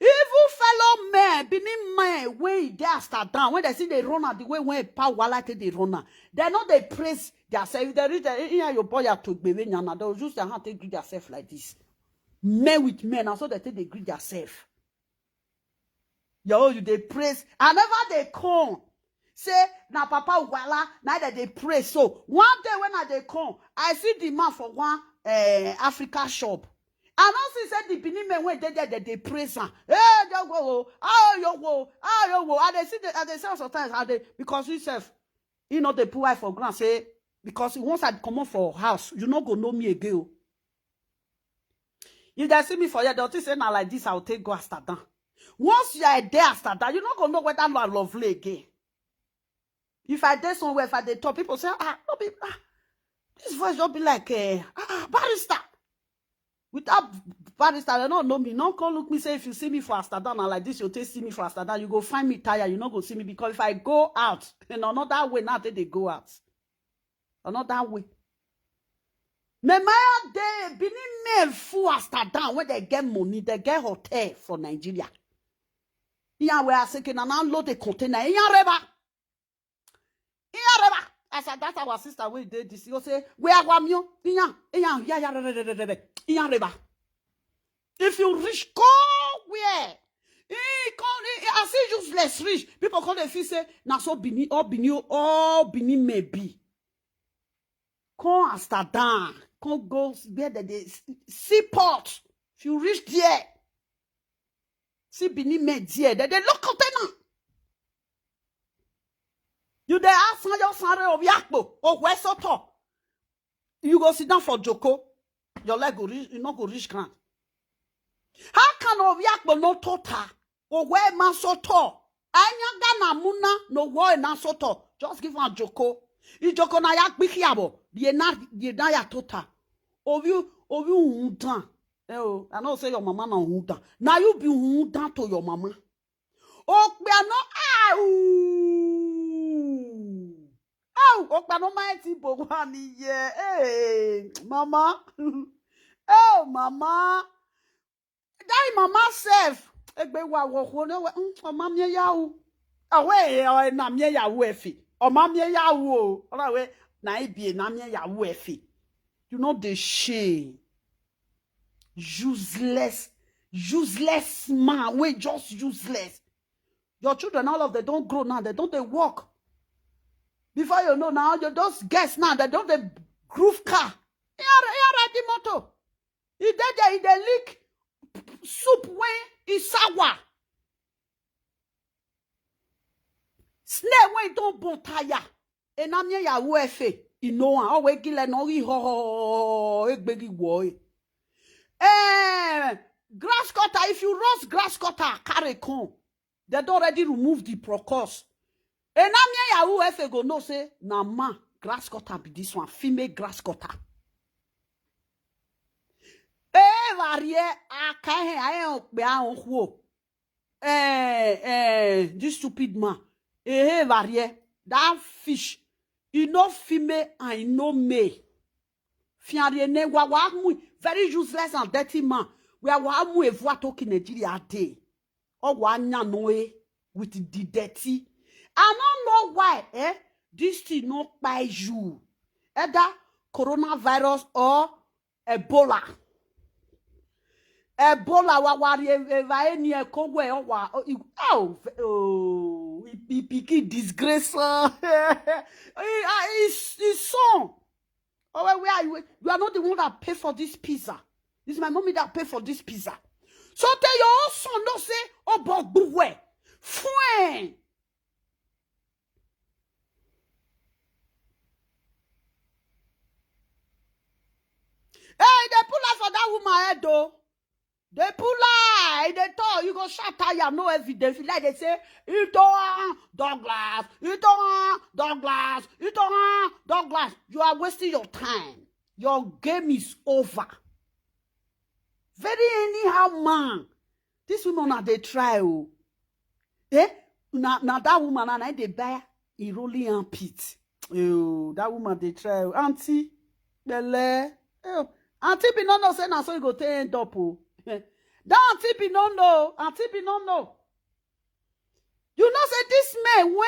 Even fellow men, Benin men wey e dey Amsterdam, when they see they run am the way when power like they run am, they no dey praise theirself. If they reach there, yeah, your boy to gbere nyana, they will use their hand take greet theirself like this. Men with men, and so they take they greet theirself. Yo, you dey praise. I never dey come. Say na Papa Wala, na that they praise. So one day when I dey come, I see the man for one uh, Africa shop. I don't see say the Benin men when they there, they, they praise him. Hey, yogo, oh, yogo, oh, yogo. And they see the, and they say sometimes, and they, because himself, he not the poor for ground. Say, because once I come up for house, you not go know me again. Oh. If they see me for here, they'll think say, "Now like this, I'll take go Amsterdam." Once you are there, Amsterdam, you not gonna know whether you are lovely again. If I did somewhere, if I did talk, people say, "Ah, no be, ah, this voice don't be like a uh, ah, barrister." Without barrister, they don't know me. No call look me say if you see me for Amsterdam and like this, you take see me for Amsterdam, you go find me tired. You not go see me because if I go out in another way, now they, they go out. Another way. Memaya dey Benin men full Amsterdam when they get money, they get hotel for Nigeria. Iya we aseke na na load the container. Iya reba. Iya reba. As a, that our sister wey dey this, you say we are wamio. Iya, iya, iya, iya, re, re, re, re, re. Iya reba. If you reach go where he come, he, he, I see useless rich. People come dey feel say na so Benin, all Benin, all Benin may be. Come Amsterdam, come go where they dey s- seaport. If you reach there, see Benin men there. They dey look container. You dey ask your sare obiakpo, oh where so tall. You go sit down for Joko. Your leg go reach, you no go reach ground. How can obiakpo no tota? Oh where man so tall? Anyaga na muna no where na so tall. Just give one Joko. Ijoko na ya gbiki abo. Ye na ye na ya tota. Obi obi undan. Eh oh, I know say your mama na undan. Now you be undan to your mama. Okpe no au. Au, okpe no mighty bo wani ye. Eh, mama. Oh, mama. That mama self. Egbe wa wo ho ne we. Mm, mama mi ya u. Awe e o na mi ya u efi. O ma mi ya u o. Ora we na ibi na mi ya u efi. You know the shame. Useless, useless man. We just useless. Your children, all of them don't grow now. They don't they work. Before you know now, you those guests now, they don't they groove car. Here, here at the motor. He did there, he dey lick soup when he sour. Snail when he don't burn tire. Enamie ya U F A. You know, always gile no he ho ho ho egbegi wo. Eh, grass cutter. If you roast grass cutter, carry come. They don't already remove the procos. Enamie ya U F A go no say na man grass cutter be this one, female grass cutter. Eh, varie akahe ae okpe ahun huo. Eh, eh, this stupid man. Eh, eh, varie. That fish. You know female and you know male. Fiarie ne wa wa mu very useless and dirty man. We are wa mu evu atoki Nigeria day. Or wa nya no eh with the dirty. I don't know why eh this thing no buy you. Either coronavirus or Ebola. Ebola wa wa ri eva eni eko we o wa oh oh he pikin disgrace. His son. Oh, where are you? You are not the one that pay for this pizza. It's my mommy that pay for this pizza. So tell your own son no say oh but where? Fuen. Hey, they pull out for that woman head though. They pull out, they talk, you go shut tire, no evidence. Like they say, Itoan Douglas, Itoan Douglas, Itoan Douglas. You are wasting your time. Your game is over. Very anyhow man. This woman na dey try oh. Eh? Na na that woman na na dey buy a rolling armpit. Oh, that woman dey try oh. Auntie, belle. Oh, auntie be no know say na so you go take end up oh. That auntie be no know. Auntie be no know. You know say this men wey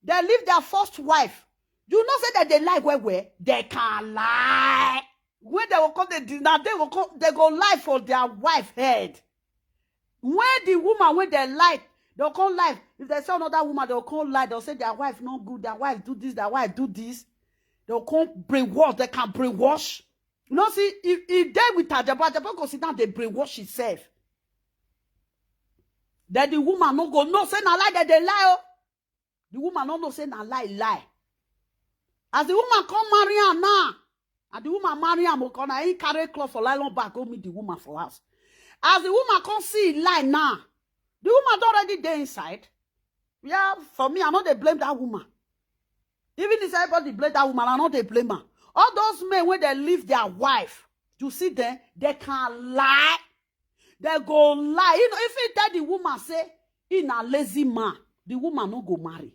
dem leave their first wife, you know say dem dey lie well well, dem can lie. When dem go come dey deny, dem go come, dem go lie for their wife head. When the woman wey dem like, dem come lie. If dem see another woman, dem go come lie. Dem say their wife no good, their wife do this, their wife do this. Dem come brainwash, dem can brainwash. You know, see, if e dey with Ajebo, Ajebo go sit down dey brainwash himself. Then the woman no go know say na lie dem dey lie o. The woman no know say na lie lie. As the woman come marry am now, and the woman marry am, Okona, he carry cloth for nylon bag, go meet the woman for house. As the woman come see e lie now, the woman don already dey inside. Yeah, for me, I no dey blame that woman. Even if everybody blame that woman, I no dey blame her. All those men wey dem leave their wife, you see them, dem can lie. Dem go lie. You know, if he tell the woman say he na lazy man, the woman no go marry.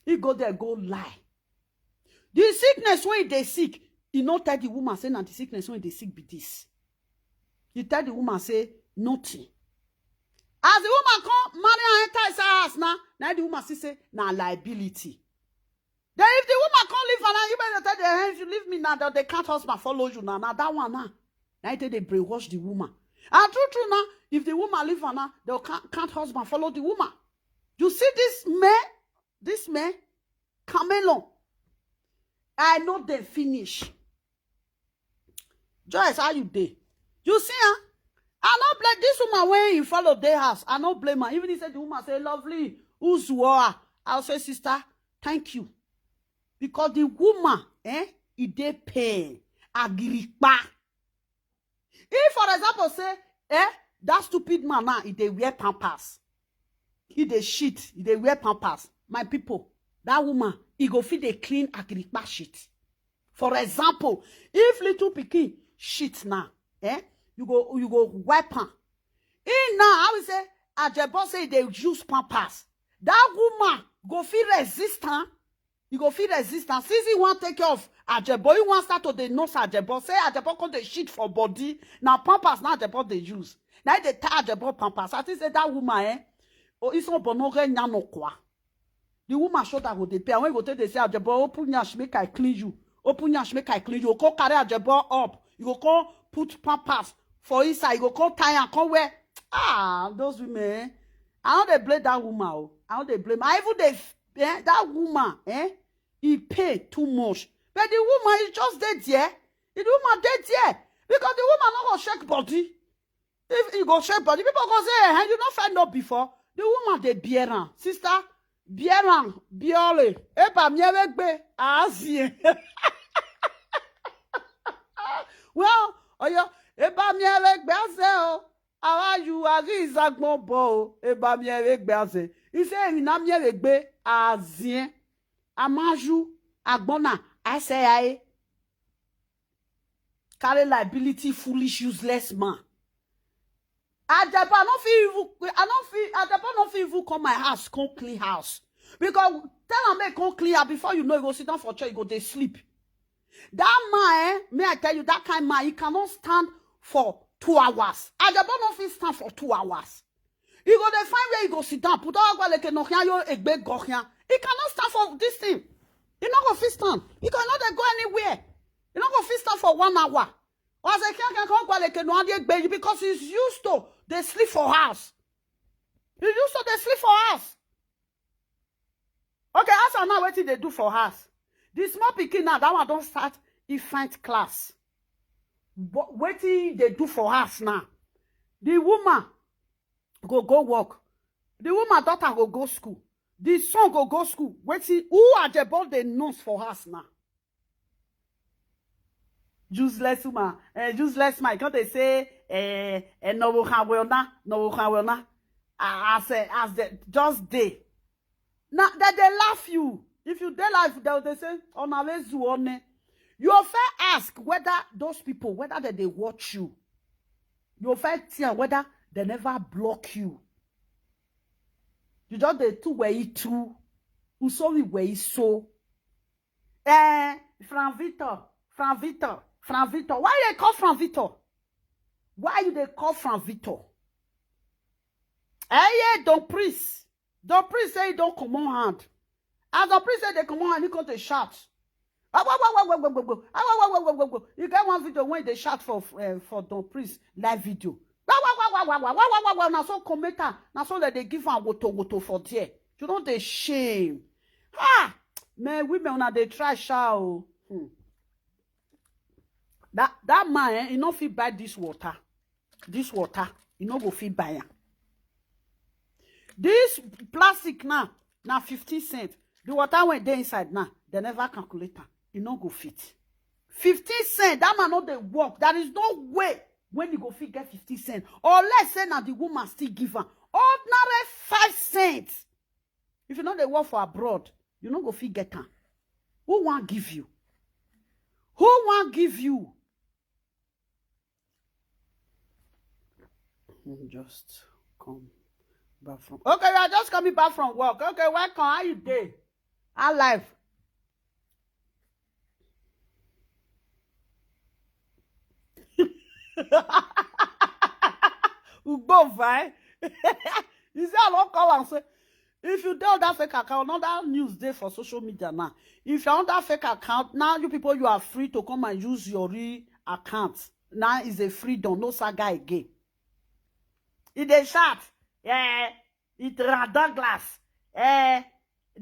He go there go lie. The sickness wey he dey sick, he no tell the woman say na the sickness wey he dey sick be this. He tell the woman say nothing. As the woman come marry and enter inside house now, now the woman see say na liability. Then if the woman come leave her now, you better tell them, "Hey, if you leave me now, dem dey count husband follow you now." Now that one now, now they dey brainwash the woman. And true true now, if the woman leave her now, dem go count, count husband follow the woman. You see this man, this man, Camelon. I know dem finish. Joyce, how you dey? You see, huh? I no blame this woman wey he follow dey house. I no blame her. Even he said the woman say, "Lovely, Uzuoa." I'll say, "Sister, thank you." Because the woman, eh, e dey pain. Agiripa. If, for example, say, eh, that stupid man now, he dey wear pampers. He dey shit, he dey wear pampers. My people, that woman, he go fit dey clean Agiripa shit. For example, if little pikin shit now, eh, you go, you go wipe am. He now, I will say, Ajebo say they use pampers. That woman go fit resist am. You go fit resist am. Since he wan take care of Ajebo, he wan start to dey nurse Ajebo. Say Ajebo come dey shit for body. Na pampers na Ajebo dey use. Na he dey tie Ajebo pampers. I think say that woman, eh, oh, it's not bono re nya no kwa. The woman shoulder go dey pay. And when you go take dey say, "Ajebo, open nyash, make I clean you. Open nyash, make I clean you." You go carry Ajebo up. You go come put pampers for inside. You go come tie and come wear. Ah, those women, eh? I no dey blame that woman. Oh. I no dey blame. I even dey, eh, that woman, eh? He pay too much. But the woman is just dey there. The woman dey there. Because the woman no go shake body. If he go shake body, people go say, "Eh, you no find out before." The woman dey bear am. Sister, bear am, bear it. Eba mi ewe gbe, azie. Well, oyo, eba mi ewe gbe aze o. Awa you agi izagbon bo o. Eba mi ewe gbe aze. He say, "Emi na mi ewe gbe azie." Amaju, agbona, I say I. Carry liability, foolish, useless man. Ajebo, I no fit even, I no fit, Ajebo no fit even come my house, come clean house. Because tell am make come clean house, before you know, you go sit down for chair, you go dey sleep. That man, eh, may I tell you, that kind man, he cannot stand for two hours. Ajebo no fit stand for two hours. He go dey find where he go sit down, put all gwaleke no here, yo egbe go here. He cannot stand for this thing. He no go fit stand. He cannot dey go anywhere. He no go fit stand for one hour. Or say, "Can, can, come gwaleke no, and egbe," because he's used to dey sleep for house. He used to dey sleep for house. Okay, ask am now wetin dey do for house. The small pikin now, that one don start infant class. But wetin dey do for house now? The woman go go work. The woman daughter go go school. The son go go school. Wetin, who Ajebo dey nurse for house now? Useless woman, eh, useless man. Come dey say, eh, eh, no will have well now, no will have well now. Ah, as, eh, as they just dey. Now, dem dey laugh you. If you dey life, dem dey say, "Ona lezu one." You fit ask whether those people, whether dem dey watch you. You fit tell whether dem never block you. You just dey too wey too. Usori wey so. Eh, Frank Victor, Frank Victor, Frank Victor. Why you dey call Frank Victor? Why you dey call Frank Victor? Eh, yeah, don't priest. Don Prince say he don comot hand. As Don Prince say dey comot hand, he come dey shout. Ah, wa, wa, wa, wa, wa, wa, wa. Ah, wa, wa, wa, wa, wa, wa. You get one video when they shout for, eh, for Don Prince live video. Wa, wa, wa, wa, wa, wa, wa, wa, wa, wa. Na so commenter, na so that they give am woto woto for there. You know they shame. Ah, man, women una dey try sha o. Hmm. That, that man, eh, he no fit buy this water. This water, he no go fit buy am. This plastic now, na fifteen cent. The water wey dey inside now, they never calculate am. He no go fit. Fifteen cent, that man no dey work. There is no way when he go fit get fifteen cent. Unless say na the woman still give am. Ordinary five cents. If you no dey work for abroad, you no go fit get am. Who wan give you? Who wan give you? Hmm, just come back from. Okay, you are just coming back from work. Okay, welcome. How you dey? How life? Ugbo vai. You see, I don't call and say, if you tell that fake account, another news dey for social media now. If you're on that fake account, now you people, you are free to come and use your real account. Now is a freedom, no saga again. If they shout, yeah, it ran Douglas. Eh,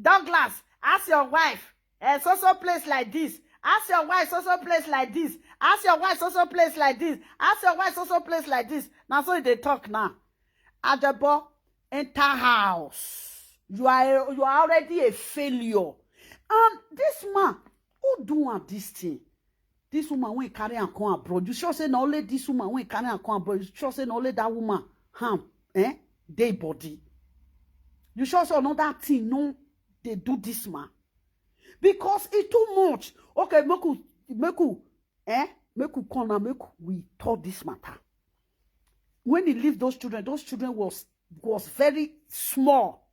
Douglas, ask your wife. Eh, so so place like this. Ask your wife so so place like this. Ask your wife so so place like this. Ask your wife so so place like this. Now so they talk now. Ajabo, enter house. You are a, you are already a failure. And this man, who do am this thing? This woman wey carry am come abroad. You sure say na only this woman wey carry am come abroad? You sure say na only that woman ham, eh, dey body? You sure say another thing no dey do this man? Because e too much. Okay, make we, make we, eh, make we come now, make we talk this matter. When he leave those children, those children was, was very small.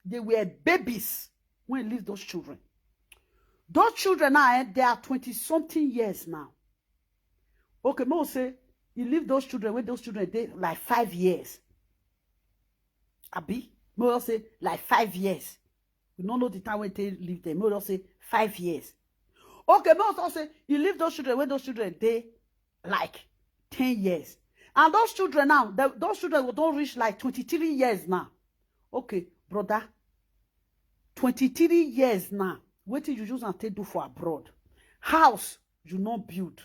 They were babies when he leave those children. Those children now, eh, they are twenty something years now. Okay, make we say he leave those children when those children dey like five years. Abi, make we say like five years. We no know the time wey take leave them. Make we say five years. Okay, make we say he leave those children when those children dey like ten years. And those children now, the, those children go don reach like twenty-three years now. Okay, brother, twenty-three years now. Wetin you use am take do for abroad? House you no build.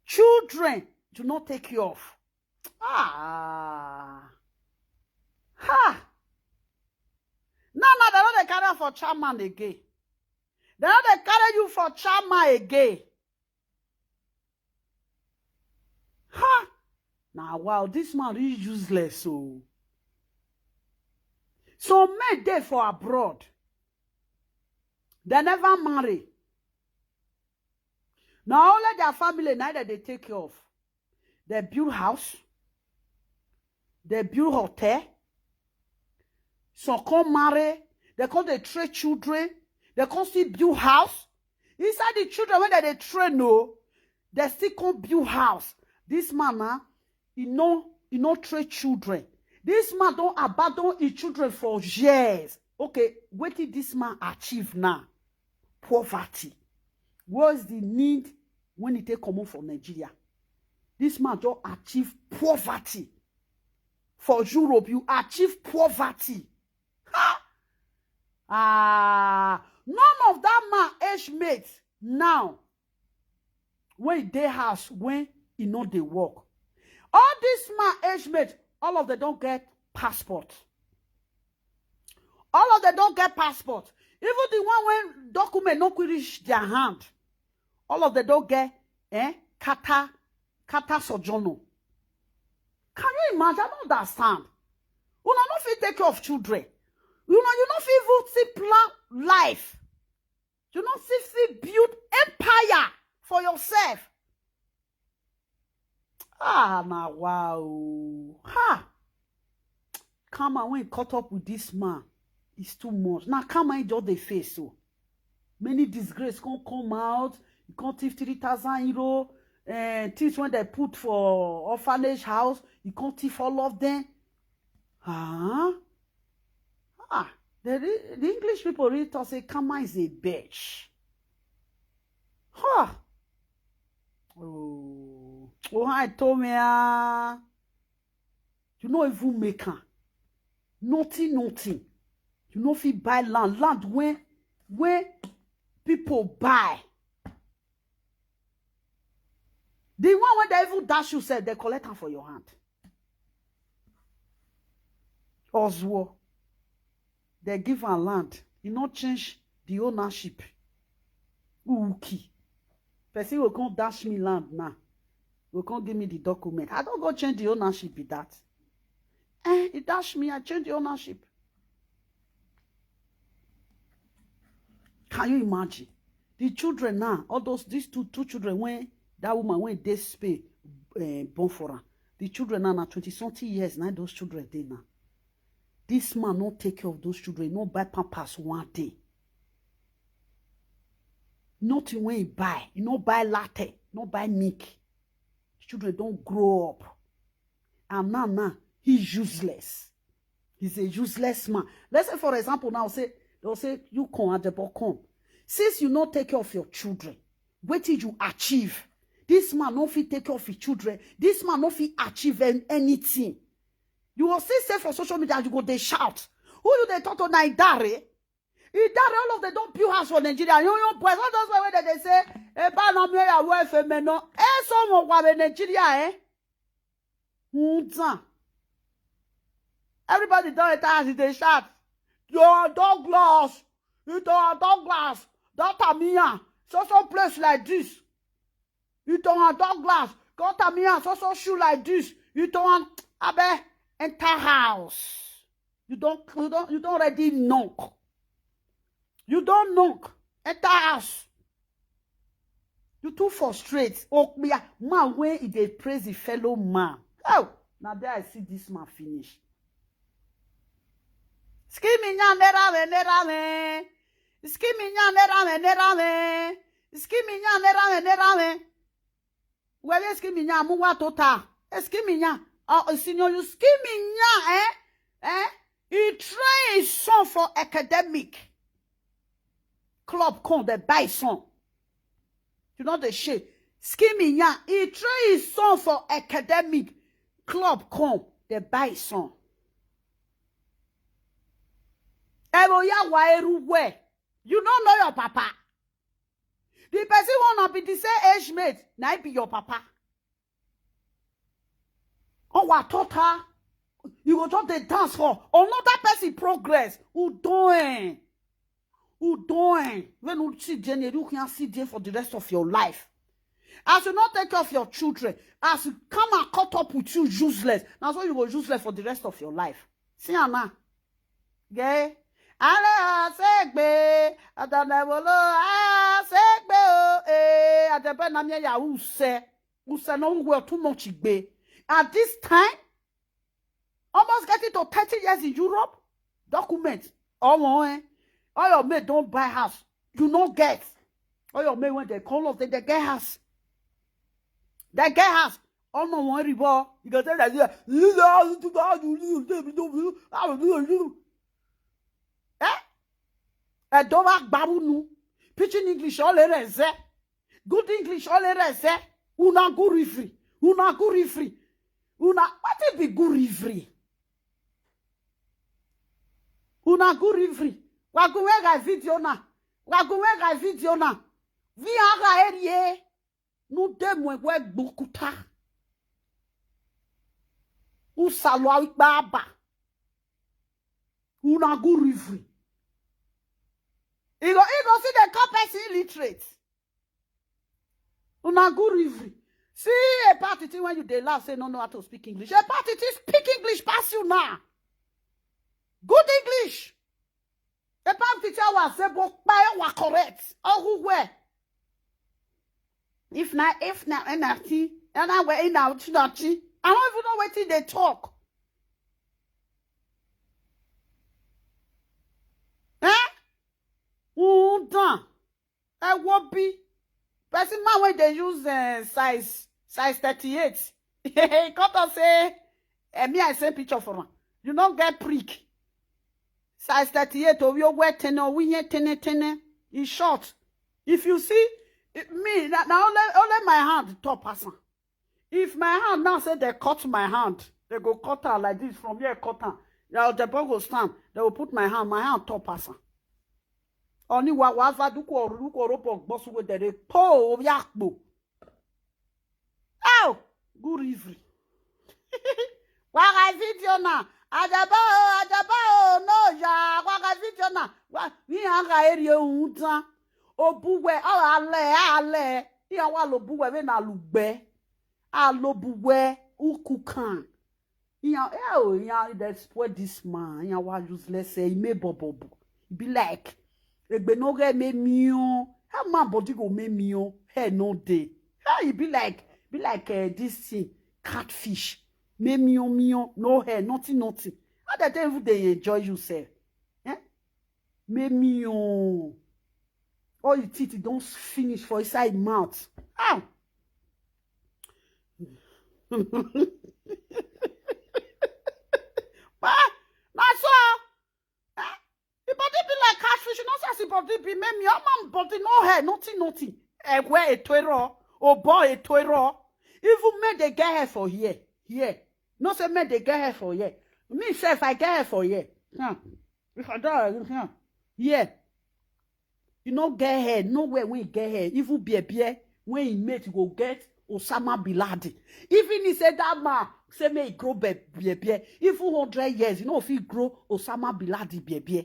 Children you no take care of. Ah. Ha. Now, now they no dey carry am for chairman again. They no dey carry you for chairman again. Ha. Now, wow, this man is useless. So, some men dey for abroad. They never marry. Now only their family now that they take care of. They build house. They build hotel. Some come marry. They come dey train children. They come still build house. Inside the children wey dem dey train, no, they still come build house. This man now, he no, he no train children. This man don abandon his children for years. Okay, wetin this man achieve now? Poverty. What's the need when he take comot for Nigeria? This man don achieve poverty. For Europe, you achieve poverty. Ha! Ah, none of that man age mate now wey dey house when he no dey work. All this man age mate, all of them don get passport. All of them don get passport. Even the one when document no quick reach their hand, all of them don get, eh, kata, kata sojourner. Can you imagine? I don't understand. Una no fit take care of children. You know, you no fit even see plan life. You no fit fit build empire for yourself. Ah, na wow. Ha! Karma wey caught up with this man is too much. Na karma he just dey face so. Many disgrace come come out. He come thief three thousand euro. Eh, things when they put for orphanage house, he come thief all of them. Huh? Ah, The, the English people really talk say karma is a bitch. Ha! Oh, oh, I told me, ah, you no even make am. Nothing, nothing. You no fit buy land. Land wey, wey people buy. The one wey dem even dash you sef, dem collect am for your hand. Oswo, dem give am land. E no change the ownership. Uki. Person go come dash me land now. Go come give me the document. I don go change the ownership be that. Eh, e dash me, I change the ownership. Can you imagine? The children now, all those, these two, two children wey that woman wey dey Spain, eh, born for am. The children now na twenty something years na those children dey now. This man no take care of those children, no buy pampers one day. Nothing wey he buy, he no buy latte, no buy milk. Children don grow up. And now, now, he's useless. He's a useless man. Let's say, for example, now say, they'll say, you come, Adebo, come. Since you no take care of your children, wetin you achieve? This man no fit take care of his children. This man no fit achieve an-, anything. You will still say for social media, you go dey shout. Who you dey talk to na Idare? Idare, all of them don build house for Nigeria. Young, young boys, all those wey dey, dey say, "Eba na mi ya wo efe me no." Eh, so mo wa be Nigeria, eh? Nta. Everybody don enter house, e dey shout, "Your Douglas, you don Douglas, daughter Mia, so so place like this. You don Douglas, daughter Mia, so so shoe like this. You don, abeg, enter house." You don, you don, you don already knock. You don knock. Enter house. You too frustrate. Okpia, man wey e dey praise the fellow man. Oh, na there I see this man finish. Skiminya nera me, nera me. Skiminya nera me, nera me. Skiminya nera me, nera me. Well, Skiminya, muwa tota. Skiminya. Oh, senior, you Skiminya, eh? Eh? He train his son for academic. Club come, they buy son. You know the shit. Skiminya, he train his son for academic. Club come, they buy son. Ebo ya wa eru we. You don't know your papa. The person wanna be the same age mate. Na be your papa. Oh, what taught her? You go just dey dance for another person progress. Who doing? Who doing? When you see Jenny, you can see there for the rest of your life. As you not take care of your children, as you come and caught up with you useless, now so you go useless for the rest of your life. See am now. Gay. Ale asegbe, adanebolo asegbe o, eh, adebe na mi ya use. Use no we too much igbe. At this time, almost getting to thirty years in Europe, document, all one, eh? All your mate don't buy house. You no get. All your mate when they call us, they, they get house. They get house. All no one ribo. You go tell that you, you know, you do that, you do, you do, you do, you do. Eh? Edoma gbarunu. Pidgin English all ereze. Good English all ereze. Una go referee. Una go referee. Una, what it be go referee? Una go referee. Wa go we ga video na. Wa go we ga video na. Vi aga erie. Nu de mwe we gbukuta. Usalo awi baba. Una go referee. You go, you go see the call person illiterate. Una go referee. See a party thing when you dey laugh, say no know how to speak English. A party thing speak English pass you now. Good English. A party thing was say, but by our correct. Oh, who where? If na, if na, N F T, and I wear in out, I don't even know what they talk. Eh? Who done? I will be. Person man when they use, uh, size, size thirty-eight. He come to say, eh, me, I send picture for him. You don't get prick. Size thirty-eight, oh, you wear ten, oh, we hear ten, ten. In short, if you see, it, me, na, na only, only my hand top person. If my hand now say they cut my hand, they go cut her like this from here, cut her. Now the boy go stand, they will put my hand, my hand top person. Only wa wa va duko duko ropo bosu with the po yakbo. Oh, good evening. Waga video na. Ajaba o, ajaba o, no ya. Waga video na. Wa ni anga eri unta. Obuwe, oh, ale, ale. Iya wa lo buwe we na lugbe. Alobuwe ukukan. Iya, eh, oh, iya, they spoil this man. Iya wa useless, eh, ime bobobo. Be like, egbe no get me mio. How man body go me mio? Hair no day. How you be like, be like uh, this thing, catfish. Me mio mio, no hair, nothing, nothing. How the devil they enjoy yourself? Eh? Me mio. All the teeth don't finish for inside mouth. Ah! But na so, eh? The body be like catfish. You know, say the body be me me. All man body no hair, nothing, nothing. Egwe etoiro, obo etoiro. Even men they get hair for here, here. No say men they get hair for here. Me self I get hair for here. Huh. If I don't, huh. Yeah. You no get hair, nowhere when you get hair. Even beer beer, when he mate you go get Osama bin Laden. Even he said that man say may he grow be beer beer. Even hundred years, you know if he grow Osama bin Laden beer beir.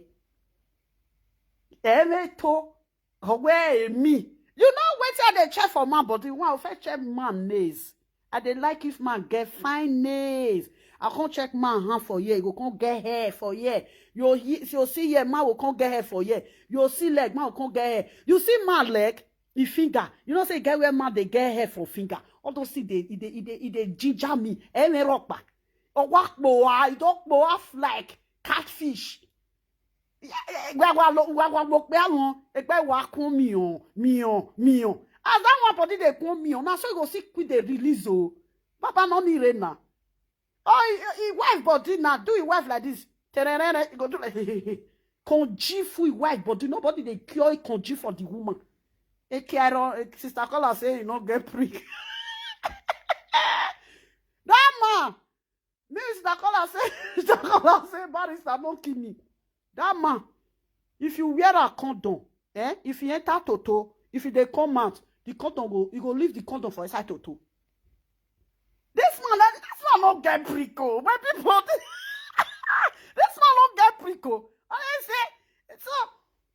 Ere to, owe emi. You know wetin I dey check for man body? One, I first check man nails. I dey like if man get fine nails. I come check man hand for here, you go come get hair for here. You he- you see here, man will come get hair for here. You see leg, man will come get hair. You see man leg, e finger. You know say e get where man dey get hair for finger. All those things dey e dey e dey e dey ginger me. Eme rọpa. Ọwọ́ àpò wa, ìdọ́pọ̀ wa like catfish. Gbàgbà ló gbàgbà ló pé àwọn ẹgbẹ́ wa kún mìíràn mìíràn mìíràn. As that one body dey kún mìíràn, na so you go see quick dey release o. Papa no need rain na. Oh, he, he wife body na do his wife like this. Tererere, he go do like konji for his wife body. Nobody dey cure konji for the woman. Ekero, eh, sister Kola say you no get prick. That man, me sister Kola say, sister Kola say, barrister no kill me. That man, if you wear a condom, eh, if you enter toto, if you dey come out, the condom go, you go leave the condom for inside toto. This man, eh, this man no get prick o. My people, this man no get prick o. And I say, so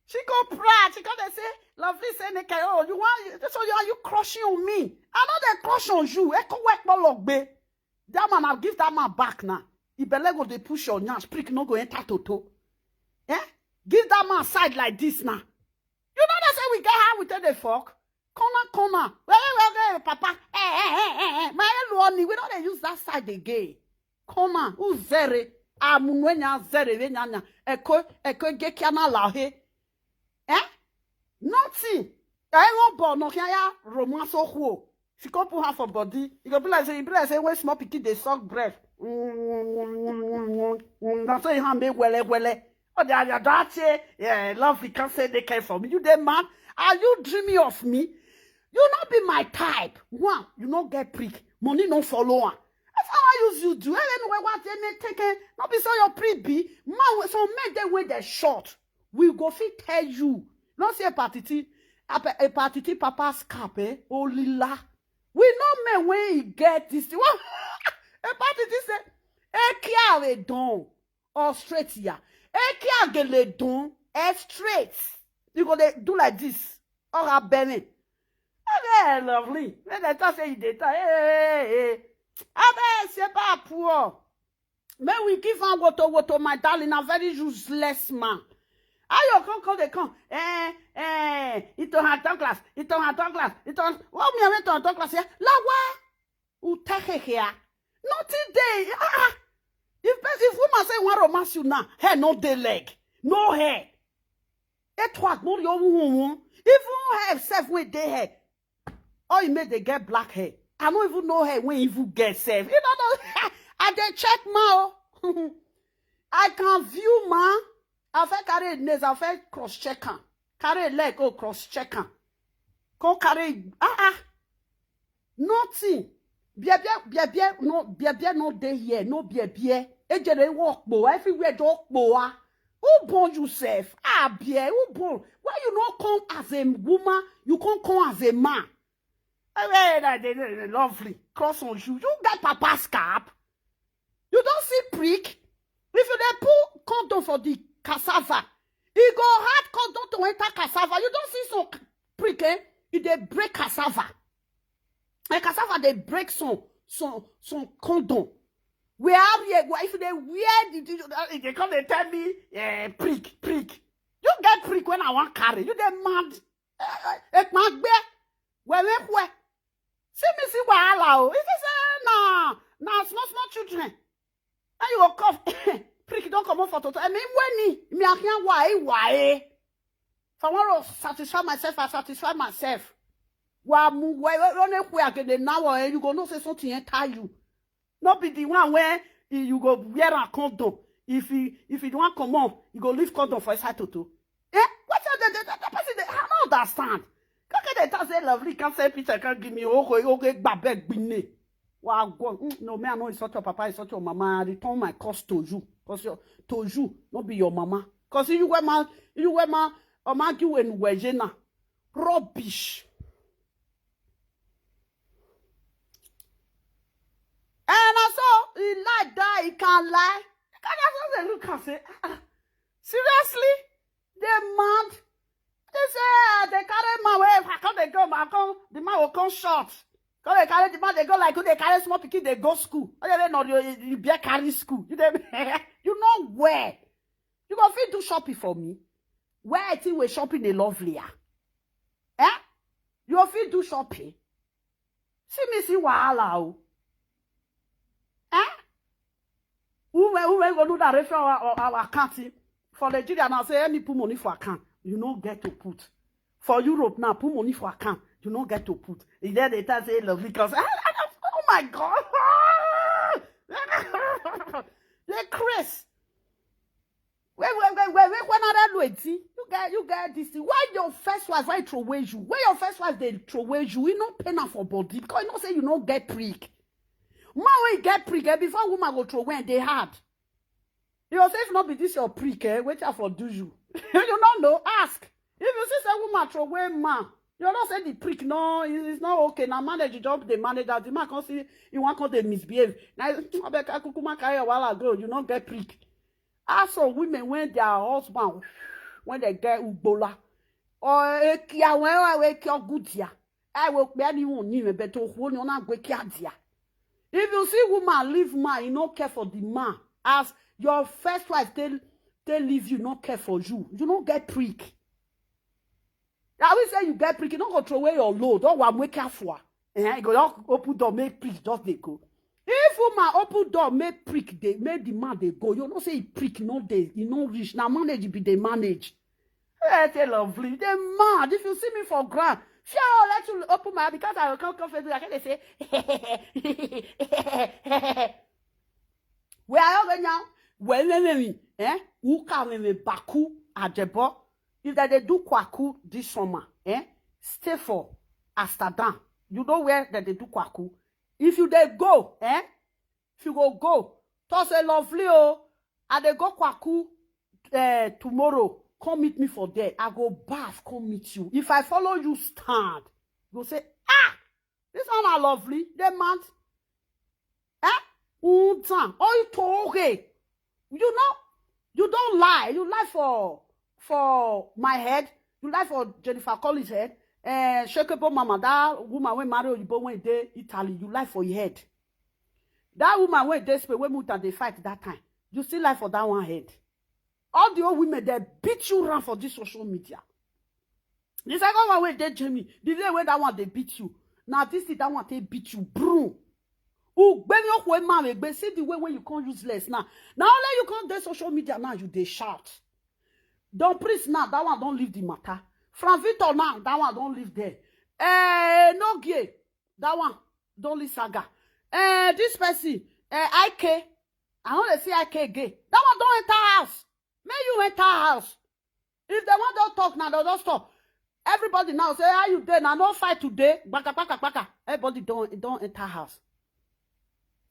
she go proud. She come dey say, lovely say, Nike, oh, you want, so you are you crushing on me? I know they crush on you. Eko wek bologbe. That man, I'll give that man back now. Ibele go dey push your nyash, prick no go enter toto. Eh? Give that man side like this now. You know they say we get how we take the fuck? Corner, corner. Where, where, where, papa? Eh, eh, eh, eh, eh. My luoni, we don't dey use that side again. Corner, who zere? Amunwenya zere wenyanya. Eko, eko gekiana lahe. Eh? Nothing. I won't born no can ya romance or who. If you come put her for body, you go be like say, you be like say when small pikin dey suck breath. Mm, that's why you hand me wele wele. Oh, they are that say, yeah, love you can't say they care for me. You dey mad? Are you dreaming of me? You not be my type. One, you not get prick. Money no follow am. That's how I use you do. Anyway, what they may take it. Not be so your prick be. Man, with some men they when they short. We go fit tell you. No say hepatitis, hep- hepatitis papa scap, eh? Olila. We know men when he get this thing. What? Hepatitis say, ekia we don or straight ya. Ekia gele don, eh, straight. You go dey do like this. Or a bene. Okay, lovely. When they talk say you dey talk, hey, hey, hey, hey. Abeg, say ba poor. May we give am woto woto, my darling, a very useless man. How you come, come, they come? Eh, eh, ito ha Douglas, ito ha Douglas, ito ha, what me, I went to Douglas here? Lawa, who take it here? Nothing dey. Ah, ah. If person, if woman say one romance you now, hair no dey leg, no hair. Etwa gbori owu won. Even hair self wey dey hair. All you make they get black hair. I don't even know hair when even get self. You don't know. I dey check ma o. I can view ma. I fit carry nails, I fit cross check am. Carry leg, oh, cross check am. Come carry, ah, ah. Nothing. Biebie, biebie, no, biebie no dey here, no biebie. Ejere wo kpo, everywhere don kpo ah. Who born you sef? Ah, bie, who born? Why you no come as a woman? You come come as a man. Eh, eh, eh, eh, eh, lovely. Cross on you. You get papa's cap? You don see prick? If you dey put condom for the cassava, e go hard condom to enter cassava. You don see some prick, eh? E dey break cassava. And cassava dey break some, some, some condom. Where are you? If you dey wear the, the, the, they come, they tell me, eh, prick, prick. You get prick when I wan carry. You dey mad. Eh, eh, ekpagbe. Where, where, where? See me see wahala o. If you say na, na small, small children, and you go cough, prick don comot for toto. I mean, when me, me, I can't why, why? If I want to satisfy myself, I satisfy myself. Wa mu, why, why, why, why, why, again, now, eh, you go know say something enter you. No be the one where you go wear a condom. If he, if he want come on, you go leave condom for inside toto. Eh? What the, the, the, the person, they, I don't understand. Kake dey talk say lovely, can't send picture, can't give me, okay, okay, babek bine. Wa go. Mm, no, me, I know it's not your papa, it's not your mama. I return my curse to you. Because your, to you, not be your mama. Because you were my, you were my, um, argue when we're na. Rubbish. And I saw he lie die, he can lie. He can just dey look and say, "Ah, ah, seriously? They mad?" They say, ah, they carry man wey, if I come, they go, man come, the man will come short. Come they carry the man, they go like who they carry small pikin, they go school. Oh, yeah, they know you, you bear carry school. You dey, you know where? You go fit do shopping for me? Where I think we shopping a lovelier? Eh? You go fit do shopping? See me see wahala o. Eh? Who wey, who wey go do that refer our, our, our account? For Nigeria now, say any put money for account, you no get to put. For Europe now, put money for account, you no get to put. E dey dey tell say lovely cause. Oh my God. They craze. Wait, wait, wait, wait, wait, when I read it, you get, you get this thing. Why your first wife, why throw away you? Why your first wife, they throw away you? You no pain am for body because you know say you no get prick. Man wey get prick, eh, before woman go throw away, they hard. You say if not be this your prick, eh, wait for do you. You don't know, ask. If you see say woman throw away man, you don't say the prick, no, it- it's not okay. Now manage, you don't the manager, the man can see you want call they misbehave. Now, I beg, I cook, man, carry your wahala go, you not get prick. As for women, when their husband, when they get ugbola, or ekia, when I wake your good year, I will be anyone new, but to hold on, I'm going to. If you see woman leave man, you no care for the man. As your first wife, they, they leave you, no care for you. You no get prick. I will say you get prick, you no go throw away your load. Don't want wake up for. Eh, you go just open door, make prick just they go. If woman open door, make prick they, make the man they go. You no say prick no dey, you no reach. Now manage be the manage. Eh, say lovely. They mad. If you see me for ground, sure, I'll let you open my, because I will come, come, I can say, where are you going now? Where, where, where, where? Eh? Who come in baku, ajebo? If that they do kwaku this summer, eh? Stay for Amsterdam. You know where that they do kwaku. If you they go, eh? If you go, go. Talk say lovely, oh. And they go kwaku, eh, tomorrow. Come meet me for there. I go bath, come meet you. If I follow you, stand. You go say, ah, this one are lovely. They mad. Eh? Untan. Oh, you talk, okay. You know, you don't lie. You lie for, for my head. You lie for Jennifer Collins' head. Eh, Shakebo Mama, that woman wey marry Oyibo wey dey Italy, you lie for your head. That woman wey dey Spain, wey Muta dey fight that time, you still lie for that one head. All the old women, they beat you round for this social media. The second one wey dey Germany, the day wey that one they beat you, now this thing that one they beat you, bro. Ugbeni okwe man egbe, see the way when you come useless now. Now only you come dey social media now, you dey shout. Don Prince now, that one don't leave the matter. Frank Victor now, that one don't leave there. Eh, no gay, that one don't leave saga. Eh, this person, eh, I K, I no dey see I K again. That one don't enter house. Make you enter house. If they want to talk now, they'll just talk. Everybody now say, "How you dey? Now no fight today." Baka, baka, baka. Everybody don't, don't enter house.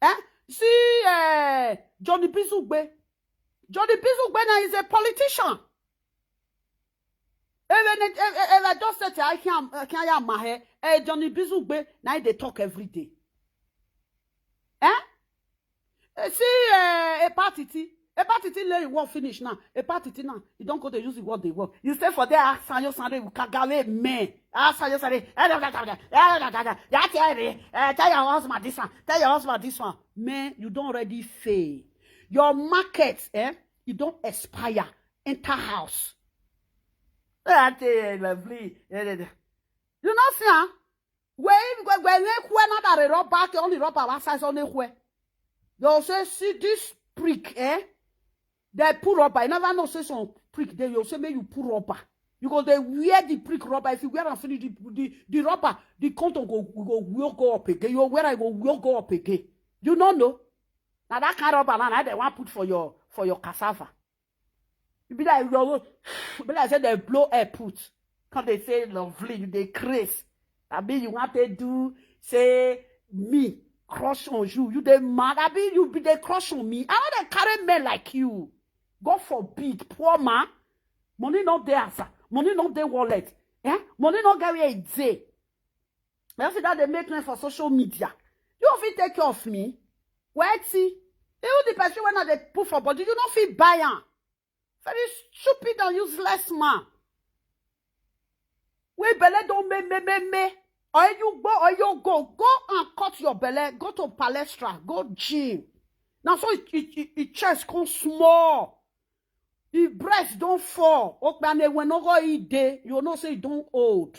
Eh? See, eh, Johnny Bizugbe. Johnny Bizugbe now is a politician. If I just say, "I can't, I can't have my hair." Eh, Johnny Bizugbe, now they talk every day. Eh? Eh, see, eh, Epatiti. Epatiti lay what finish now. Epatiti now. You don't go to use what they work. You stay for there, Sanyo Sare, Kagame, man. Ah, Sanyo Sare. Eh, da, da, da, da, da, da, da, da, da. Yeah, tell me, eh, tell your husband this one. Tell your husband this one. Man, you don't already fail. Your market, eh? You don't expire. Enter house. Eh, I tell you, lovely. Eh, da, da. You know, see, huh? Where if go where you queue another rubber, ke only rubber what size only queue. They'll say, "See this prick, eh?" They put rubber. You never know say some prick. They will say, "Make you put rubber." You go they wear the prick rubber. If you wear and finish the, the, the rubber, the content go, go, will go up again. You wear it go, will go up again. You don't know. Now that kind of rubber now, now they want put for your, for your cassava. You be like, you go, be like say they blow air put. Come they say, "Lovely, you dey craze." I mean, you want to do, say, me, crush on you. You dey mad. I mean, you be dey crush on me. I want to carry men like you. God forbid, poor man. Money not there, sir. Money not there wallet. Eh? Money not get where it dey. I see that they make noise for social media. You fit take care of me. Wait, see. Even the person when they put for body, you don't feel buy am. Very stupid and useless man. We belle don't me, me, me, me. Or you go, or you go. Go and cut your belly. Go to palestra. Go gym. Now so it, it, it, it chest come small. If breast don't fall, okpane when no go eat day, you know say it don't old.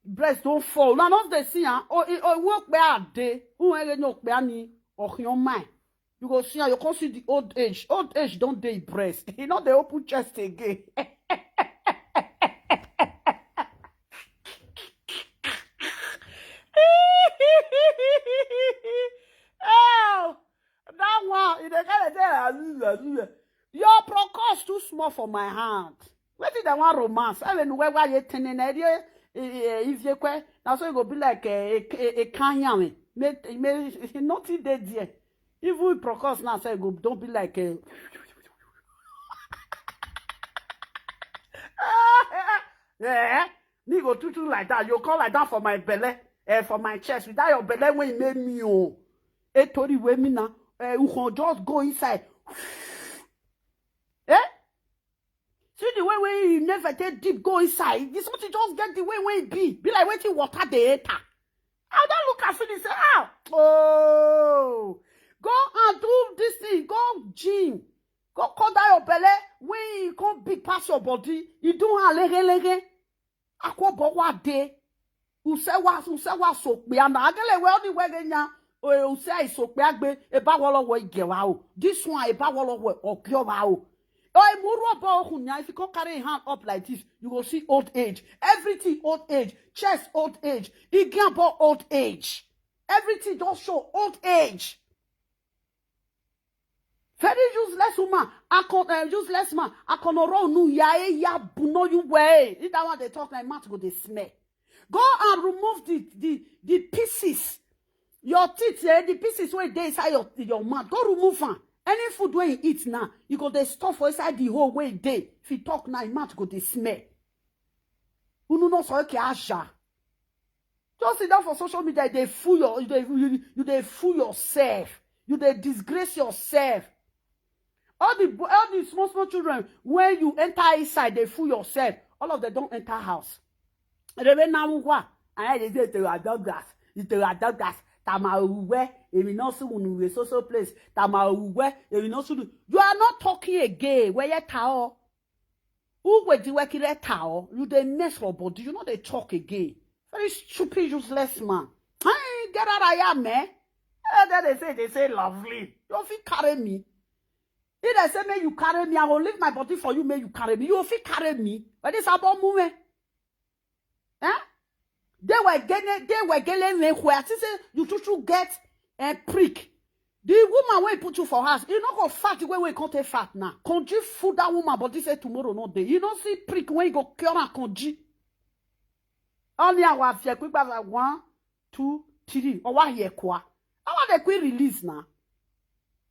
Breast don't fall. Now not the see, huh? Oh, it, oh, work where day. Who ain't no where ni or your mind. You go see, you can see the old age. Old age don't day breast. He not the open chest again. Oh, that one, you dey kind of tell her, "Azuzu, Azuzu." Your procos too small for my hand. Where did I want romance? I mean, where why you tending idea? If you quit, now so you go be like a, a, a, a canyon. May, may, nothing dead there. Even procos now say go don't be like a. Yeah, me go tutu like that. You call like that for my belly, eh, for my chest. Without your belly, when you made me, oh, a tori wey me now, eh, you can just go inside. Eh? See the way when you never take deep go inside. This something just get the way when it be. Be like waiting water they enter. I don't look at finish say, ah, oh, go and do this thing. Go gym. Go cut down your belly. When you come big pass your body, you do a lege lege. Akwo bọwa de. Use wa, use wa so pe ana. Agele we oni we genya. O, use iso pe agbe. Eba wolo wo igewa o. This one eba wolo wo ogiowa o. O, imuru obo ohunya. If you come carry your hand up like this, you go see old age. Everything old age. Chest old age. Igiabo old age. Everything just show old age. Very useless woman. I can, uh, useless man. I can roll no ya, eh, ya, buno you way. If that one they talk, my mouth go they smell. Go and remove the, the, the pieces. Your teeth, eh, the pieces where they inside your, your mouth. Go remove them. Any food when you eat now, you go they stuff for inside the hole where they. If you talk now, your mouth go they smell. Unu no so okay, aja. Just sit down for social media, they fool your, you they, you, you they fool yourself. You they disgrace yourself. All the bo-, all the small, small children, when you enter inside, they fool yourself. All of them don't enter house. Rebe na ngwa, and they say, "They are douglas, they are douglas." Tama uwe, if you not soon we so so place. Tama uwe, if you not soon. You are not talking again. Where you tao? Who will do work it tao? You they mess for body. You know they talk again. Very stupid, useless man. Hey, get out of here, man. Eh, then they say, they say, "Lovely. You fit carry me." If they say, "May you carry me, I will leave my body for you, may you carry me." You fit carry me. But this about movement. Eh? They were getting, they were getting me where I say, you too, too get a prick. The woman wey put you for house, you no go fat the way wey come take fat now. Konji food that woman body say tomorrow no dey. You no see prick when you go cure am konji. Only our fear quick by one, two, three. Or why here kwa? I want a quick release now.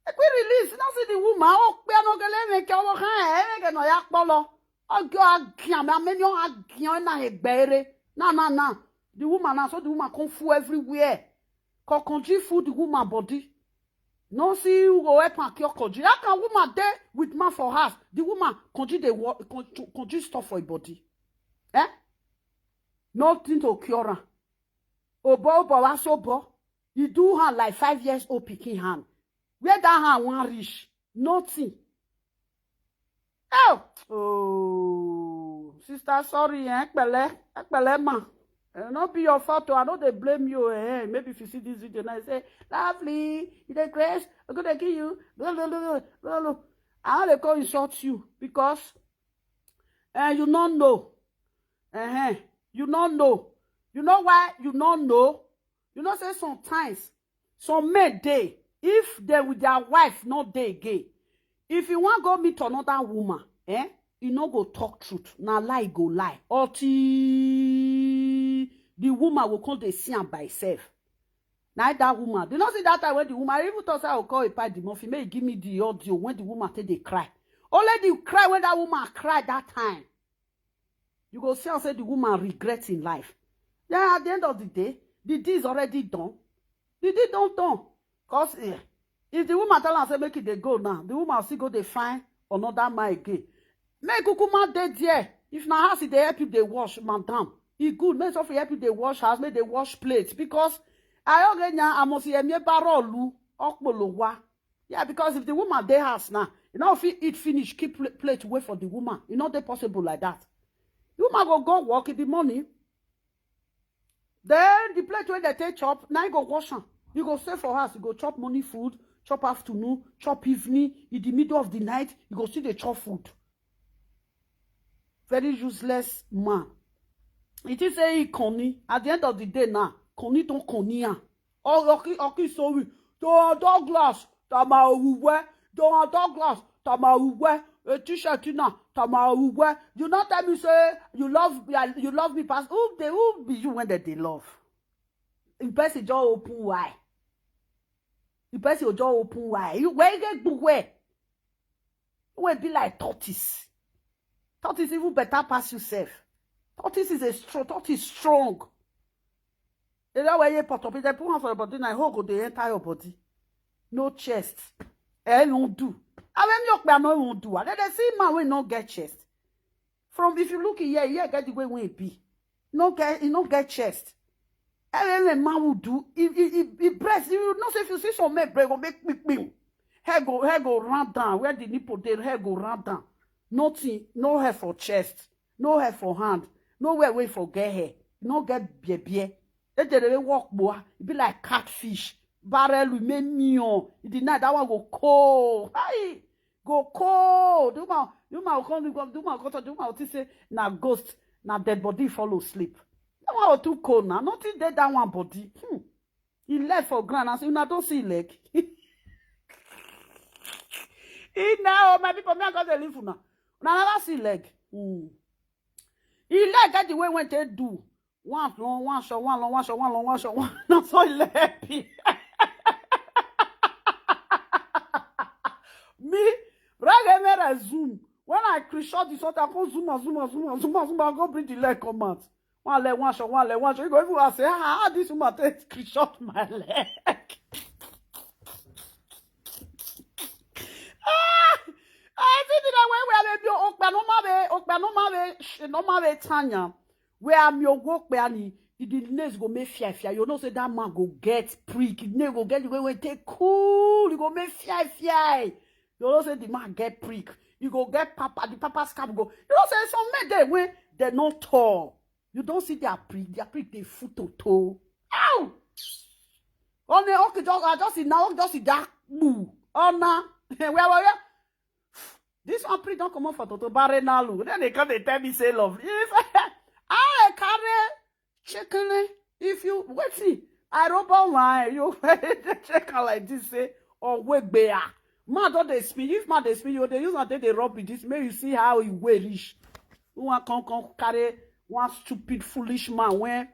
A quick release. You don't see the woman. Oh, pe no gele me ke wo kan e me ke no ya polo. Oh, go agian me me no agian na egbere. Na na na. The woman na so the woman come full everywhere. Kokonji food the woman body. No see who go help am cure konji. How can woman dey with man for house? The woman konji dey wo- konji konji stuff for her body. Eh? Nothing to cure am. Obo obo wa so bo. He do hand like five years old pikin hand. Where that hand wan reach? Nothing. Oh, oh, sister, sorry, eh, pele, eh, pele ma. Eh, no be your fault, oh, I no dey blame you, eh. Maybe if you see this video now, you say, "Lovely, you dey craze, I'm gonna kill you." Blah, blah, blah, blah, blah, blah. I no dey come insult you because, eh, you no know. Eh, you no know. You know why you no know? You know say sometimes some men dey, if they with their wife no dey again, if you wan go meet another woman, eh, e no go talk truth. Na lie e go lie. Until the woman go come dey see am by herself. Na that woman. You no see that time when the woman, I even thought say I go call Epa Edimofi, make he give me the audio when the woman take dey cry. Only the cry when that woman cry that time. You go see am say the woman regret in life. Then at the end of the day, the deal is already done. The deal don done. Cause eh, if the woman tell am say make e dey go now, the woman still go dey find another man again. Make kukuma dey there. If na house e dey help you dey wash, madam, e good. Make sure help you dey wash house, make dey wash plate because I don't get nya amosi emie barolu okpolowa. Yeah, because if the woman dey house now, you know if he eat finish, keep pl- plate away for the woman. You know they possible like that. The woman go go work in the morning. Then the plate wey dey take chop, na you go wash am. You go stay for house, you go chop morning food, chop afternoon, chop evening, in the middle of the night, you go still dey chop food. Very useless man. It is say he conny. At the end of the day now, conny don conny am. Oh, okay, okay, sorry. Don Douglas, tama uwe. Don Douglas, tama uwe. A t-shirt na, tama uwe. You not tell me say you love, you love me pass. Who they who be you when they, they love? The person just open wide. The person will just open wide. You where you get book where? You will be like tortoise. Tortoise even better pass yourself. Tortoise is a strong. Tortoise strong. You know where you put up, they put one for your body, now hoe go dey enter your body. No chest. Eh, won't do. I mean, you no won't do. And then they see man we no get chest. From if you look here, here get the way we be. No get, you no get chest. Every man will do. If if if, if breast, you know say if you see some men break go make me ping. Hair go hair go run down. Where the nipple dey, hair go run down. Nothing, no hair for chest, no hair for hand, no where wey for get hair, no get beer beer. They dey dey walk boa. E be like catfish. Barrel we make me on. E dey night that one go cold. Hi, go cold. The woman, the woman will come, the woman will come, the woman will think say na ghost, na dead body follow sleep. That one go too cold now. Nothing dey that one body. Hmm. He left for ground. I say, una don see leg. He now, my people, me I got the leave una. Una never see leg. Hmm. He leg get the way when they do. One long, one short, one long, one short, one long, one short, one long. So he left. Me, right there, I zoom. When I screenshot this, I come zoom, and zoom, and zoom, and zoom, and zoom, I go bring the leg come out. One leg, one short, one leg, one short. You go even ask, say, ah, how this woman take screenshot my leg? Ah, I think that way where maybe okpa no mabe, okpa no mabe, sh- no mabe tanya. Where I'm your work, where I need the nails go make fear, fear. You know, say that man go get prick. Nail go get the way we take cool. He go make fear, fear. You know, say the man get prick. You go get papa, the papa scab go. You know, say some men they when they not tall. You don't see their prick. Their prick they foot to toe. Ow! Oh no, okay, just I just see now, just see that boo. Oh na, where were you? This one prick don't come up for Toto Bare now. Then they come, they tell me say love. If I carry chicken, if you wait see, I rub on wine. You check her like this, say, Or wait, bear. Man don dey spin. If man dey spin, you dey use am take dey rub with this. Make you see how e weigh reach. You wan come, come carry one stupid, foolish man wey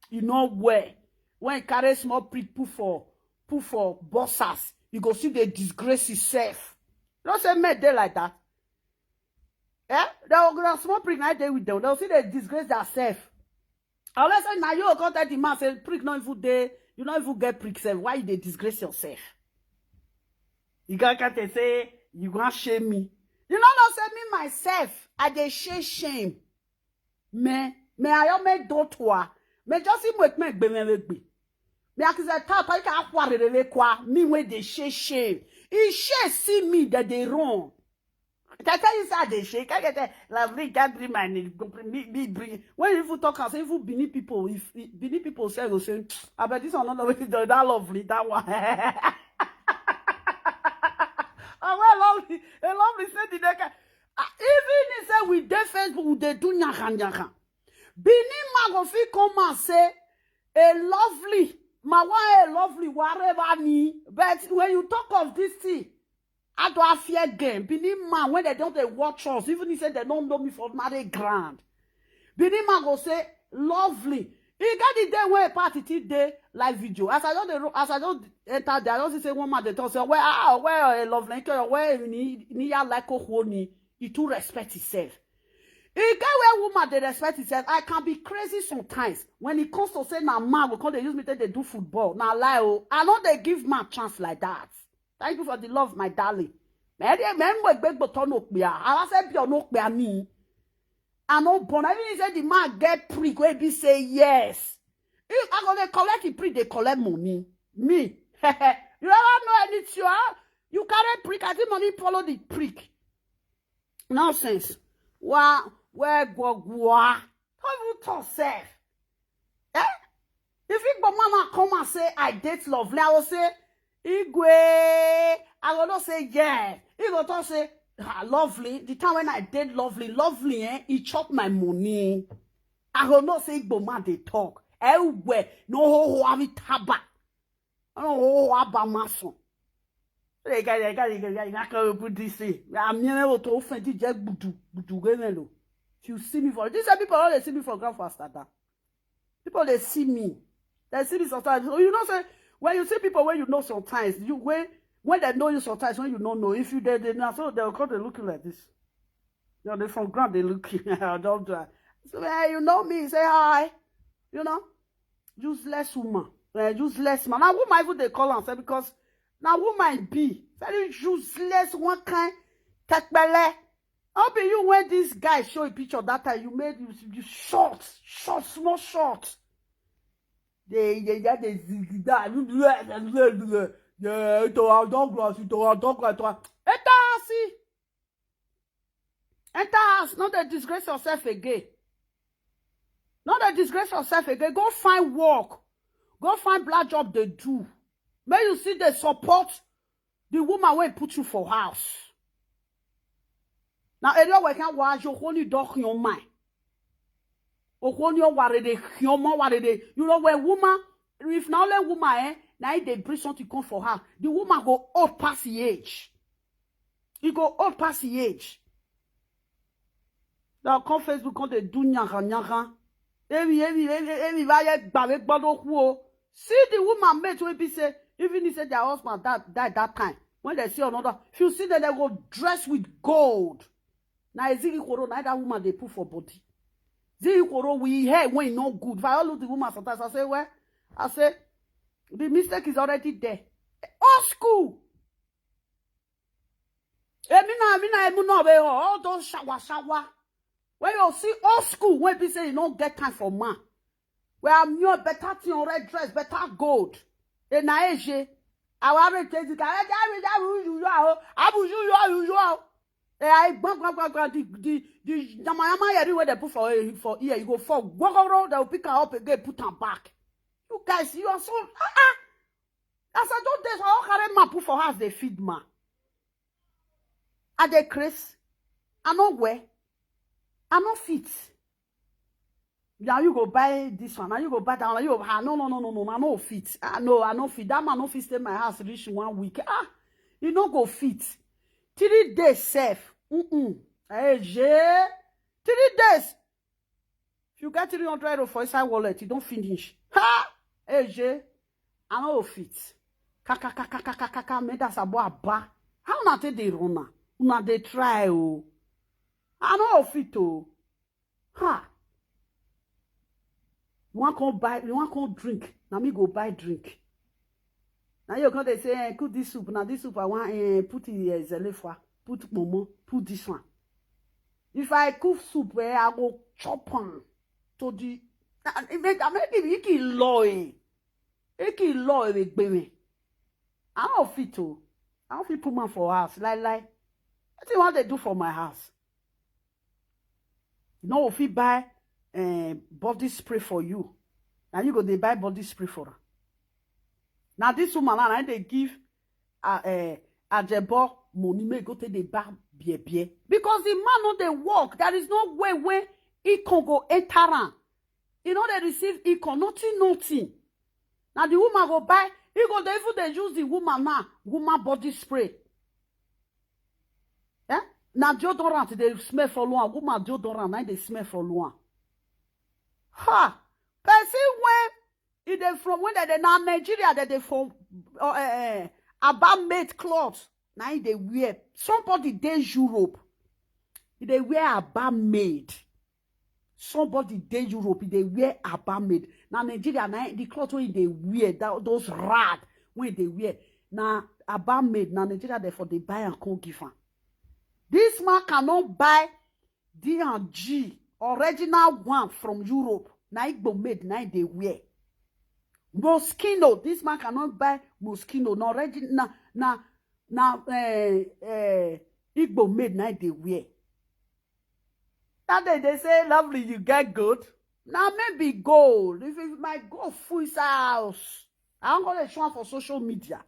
you know well, wey carry small prick put for, put for boxers. You go still dey disgrace yourself. You know say men dey like that. Eh? They go, na small prick na dey with them. They go still dey disgrace themselves. Unless say na you go come tell the man say prick no even dey, you no even get prick sef. Why you dey disgrace yourself? You can't, can't say you gonna shame me. You no know say me myself, I dey shame shame. Me, me I me do toi. Me just him with me gbe me gbe. Me akise ta pa ka kwa re re kwa. Me wey dey shame shame. He shame see me that dey run. They tell you say I dey shake. I get a lovely gathering my name. Go bring me, me bring. When you even talk and say even Benin people, if Benin people say go say, I bet this one not always done that lovely that one. Oh well, lovely, a lovely say the neck. Even he say we dey Facebook, we dey do nyaka nyaka. Benin man go fit come and say a lovely, my one a lovely whatever ni. But when you talk of this thing, I do I fear game. Benin man when they don't they watch us, even he said they don't know me for married grand. Benin man go say lovely. He got the day where party till day live video. As I don't dey ro- as I don't enter there, I don't say one man they talk say where ah where a lovely where ni ni ya like oh ni. He too respect himself. He get where woman they respect himself. I can be crazy sometimes when it comes to say na man go come they use me take they do football. Na lie oh. I know they give man chance like that. Thank you for the love, my darling. Me dey me mo gbe gboto no pe a. Ara se bi ono pe a ni. I no born. I mean say the man get prick wey be say yes. If I go dey collect the prick, they collect money. Me. You ever know anything? Huh? You carry prick, I think money follow the prick. Nonsense. Wa where gwogwa. How you talk self? Eh? If Igbo mama come and say I date lovely, I will say Igwe. I will not say yeah. He go talk say ah, lovely. The time when I date lovely, lovely, eh? He chop my money. I will not say Igbo man they talk. Everywhere, no ho ho avi taba. I don't ho ho abamason. They got they got they got they got to put this thing. I'm never to offend the jet budu budu gene lo. If you see me for this, people always see me for ground faster than people they see me. They see me sometimes. So you know say when you see people when you know sometimes you when when they know you sometimes when you don't know if you they they now so they'll come they looking like this. You know they from ground they looking. I don't do that. So hey, you know me, say hi. You know, useless woman, uh, useless man. Now woman even they call and say because now woman be very useless one kind. Tekpele. How be you when this guy show a picture that time you made you, you short, short, small short. They they they they zigida. Yeah, to our dog glass, to our dog glass, to our. Enter house, see. Enter house, not they disgrace yourself again. Not they disgrace yourself again. Go find work. Go find black job they do. May you see they support the woman wey put you for house. Now, area where can watch your holy dog your mind. Or when you worry, they human worry, you know, where woman, if now let woman, eh, now they bring something come for her. The woman go old past the age. He go old past the age. Now come Facebook, come they do nyaha nyaha. Every every every every vaya babe gbado kuo. See the woman mate wey be say even he say their husband that died that time. When they see another, if you see that they go dress with gold. Now is it Ikoro, now that woman they put for body. Zikoro we hair when no good. If I all look the woman sometimes I say, well, I say the mistake is already there. Old school. Emina, emina, emuna be all those shower shower. When you see old school, when be say you don't get time for man. Well, I'm your better thing, red dress, better gold. In Asia, our red dress, you can you are, you are, you are. Eh, I gbam gbam gbam gbam the the the yamayama yeri wey dem put for for ear, you go fall gbogoro, dem go pick am up again, put am back. You guys, you are so ah ah. As I don dey, I wan carry man put for house dey feed man. I dey craze. I no wear. I no fit. Now you go buy this one. Now you go buy that one. You go, ah, no, no, no, no, no. I no fit. Ah, no, I no fit. That man no fit stay my house reach one week. Ah, You no go fit. Three days sef. Mm-mm. Eje. Three days. If you get three hundred euro for inside wallet, you don finish. Ha! Eje. I no go fit. Kaka, kaka, kaka, kaka, make that sabo aba. How una take dey run am? Una dey try o. I no go fit o. Ha! You wan come buy, you wan come drink. Na me go buy drink. Na you come dey say, eh, cook this soup. Na this soup I wan, eh, put in, eh, zelefa, put pomo, put this one. If I cook soup, eh, I go chop am to the. I make, I make it, make it low, eh. Make it low, eh, gbeme. I no fit o. I no fit put man for house, lie lie. Wetin you wan dey do for my house? You no go fit buy, eh, body spray for you. Na you go dey buy body spray for am. Na this woman now, na dey give, uh, uh, Ajebo money make go take dey buy beer beer. Because the man no dey work. There is no way wey he can go enter am. He no dey receive income, nothing, nothing. Na the woman go buy, he go dey even dey use the woman now, woman body spray. Eh? Na deodorant dey smell for Luan, woman deodorant na dey smell for Luan. Ha! Person when e dey from, when they dey na Nigeria, they dey from, uh, uh, Aba made cloth. Na e dey wear. Somebody dey Europe. E dey wear Aba made. Somebody dey Europe, e dey wear Aba made. Na Nigeria, na the cloth wey e dey wear, that, those rag wey e dey wear, na Aba made. Na Nigeria, therefore, they buy and come give am. This man cannot buy D and G original one from Europe. Na Igbo made, na e dey wear. Moschino, this man cannot buy Moschino. Na origin-, na, na, na, eh, eh, Igbo made, na e dey wear. That day they say, "Lovely, you get gold." Now maybe gold. If, if my gold full inside house, I wan go dey show am for social media.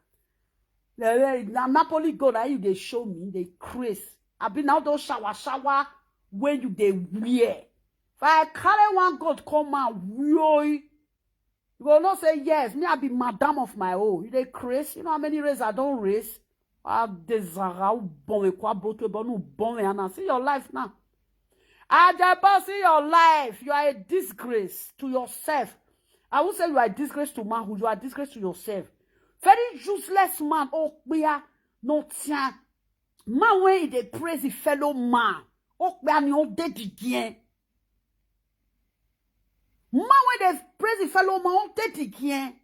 Eh, eh, na Napoli gold, na you dey show me, dey craze. I be now those shower, shower when you dey wear. If I carry one gold come out, woi, you go know say, yes, me, I be madam of my own. You dey craze. You know how many raise I don raise? Ah, Dezara, who born a kwa boto, but no born a, and I see your life now. Ajabo, see your life. You are a disgrace to yourself. I won't say you are a disgrace to manhood. You are a disgrace to yourself. Very useless man. Oh, we are not here. Man, when he dey praise the fellow man, oh, we are not dead again. Man, when they praise the fellow man, oh, dead again.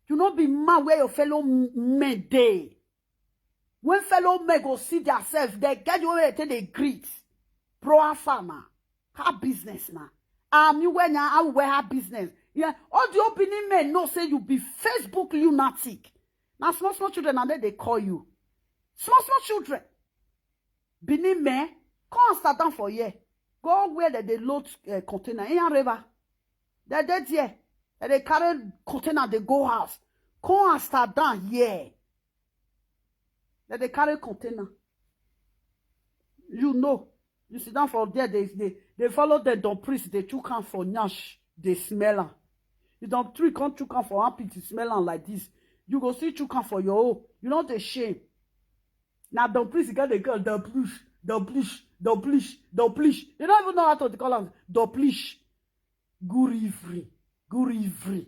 You no be man where your fellow m-, men dey. When fellow men go see themselves, they get the way they take dey greet. Bro, how far na? How business na? Ah, me when na, how we have business? Yeah, all the opening men know say you be Facebook lunatic. Now small, small children, and then they call you. Small, small children. Benin men, come and start down for here. Go where they dey load, eh, container. In River. They dey there. They dey carry container, they go house. Come and start down here. They dey carry container. You know. You sit down for there, they, they, they follow the Don Priest, they chook am for nyash, they smell am. You don three come chook am for armpit, you smell am like this. You go see chook am for your own. You no dey shame. Now Don Priest get the girl, Don Priest, Don Priest, Don Priest, Don Priest. You don't even know how to call am. Don Priest. Good evening. Good evening.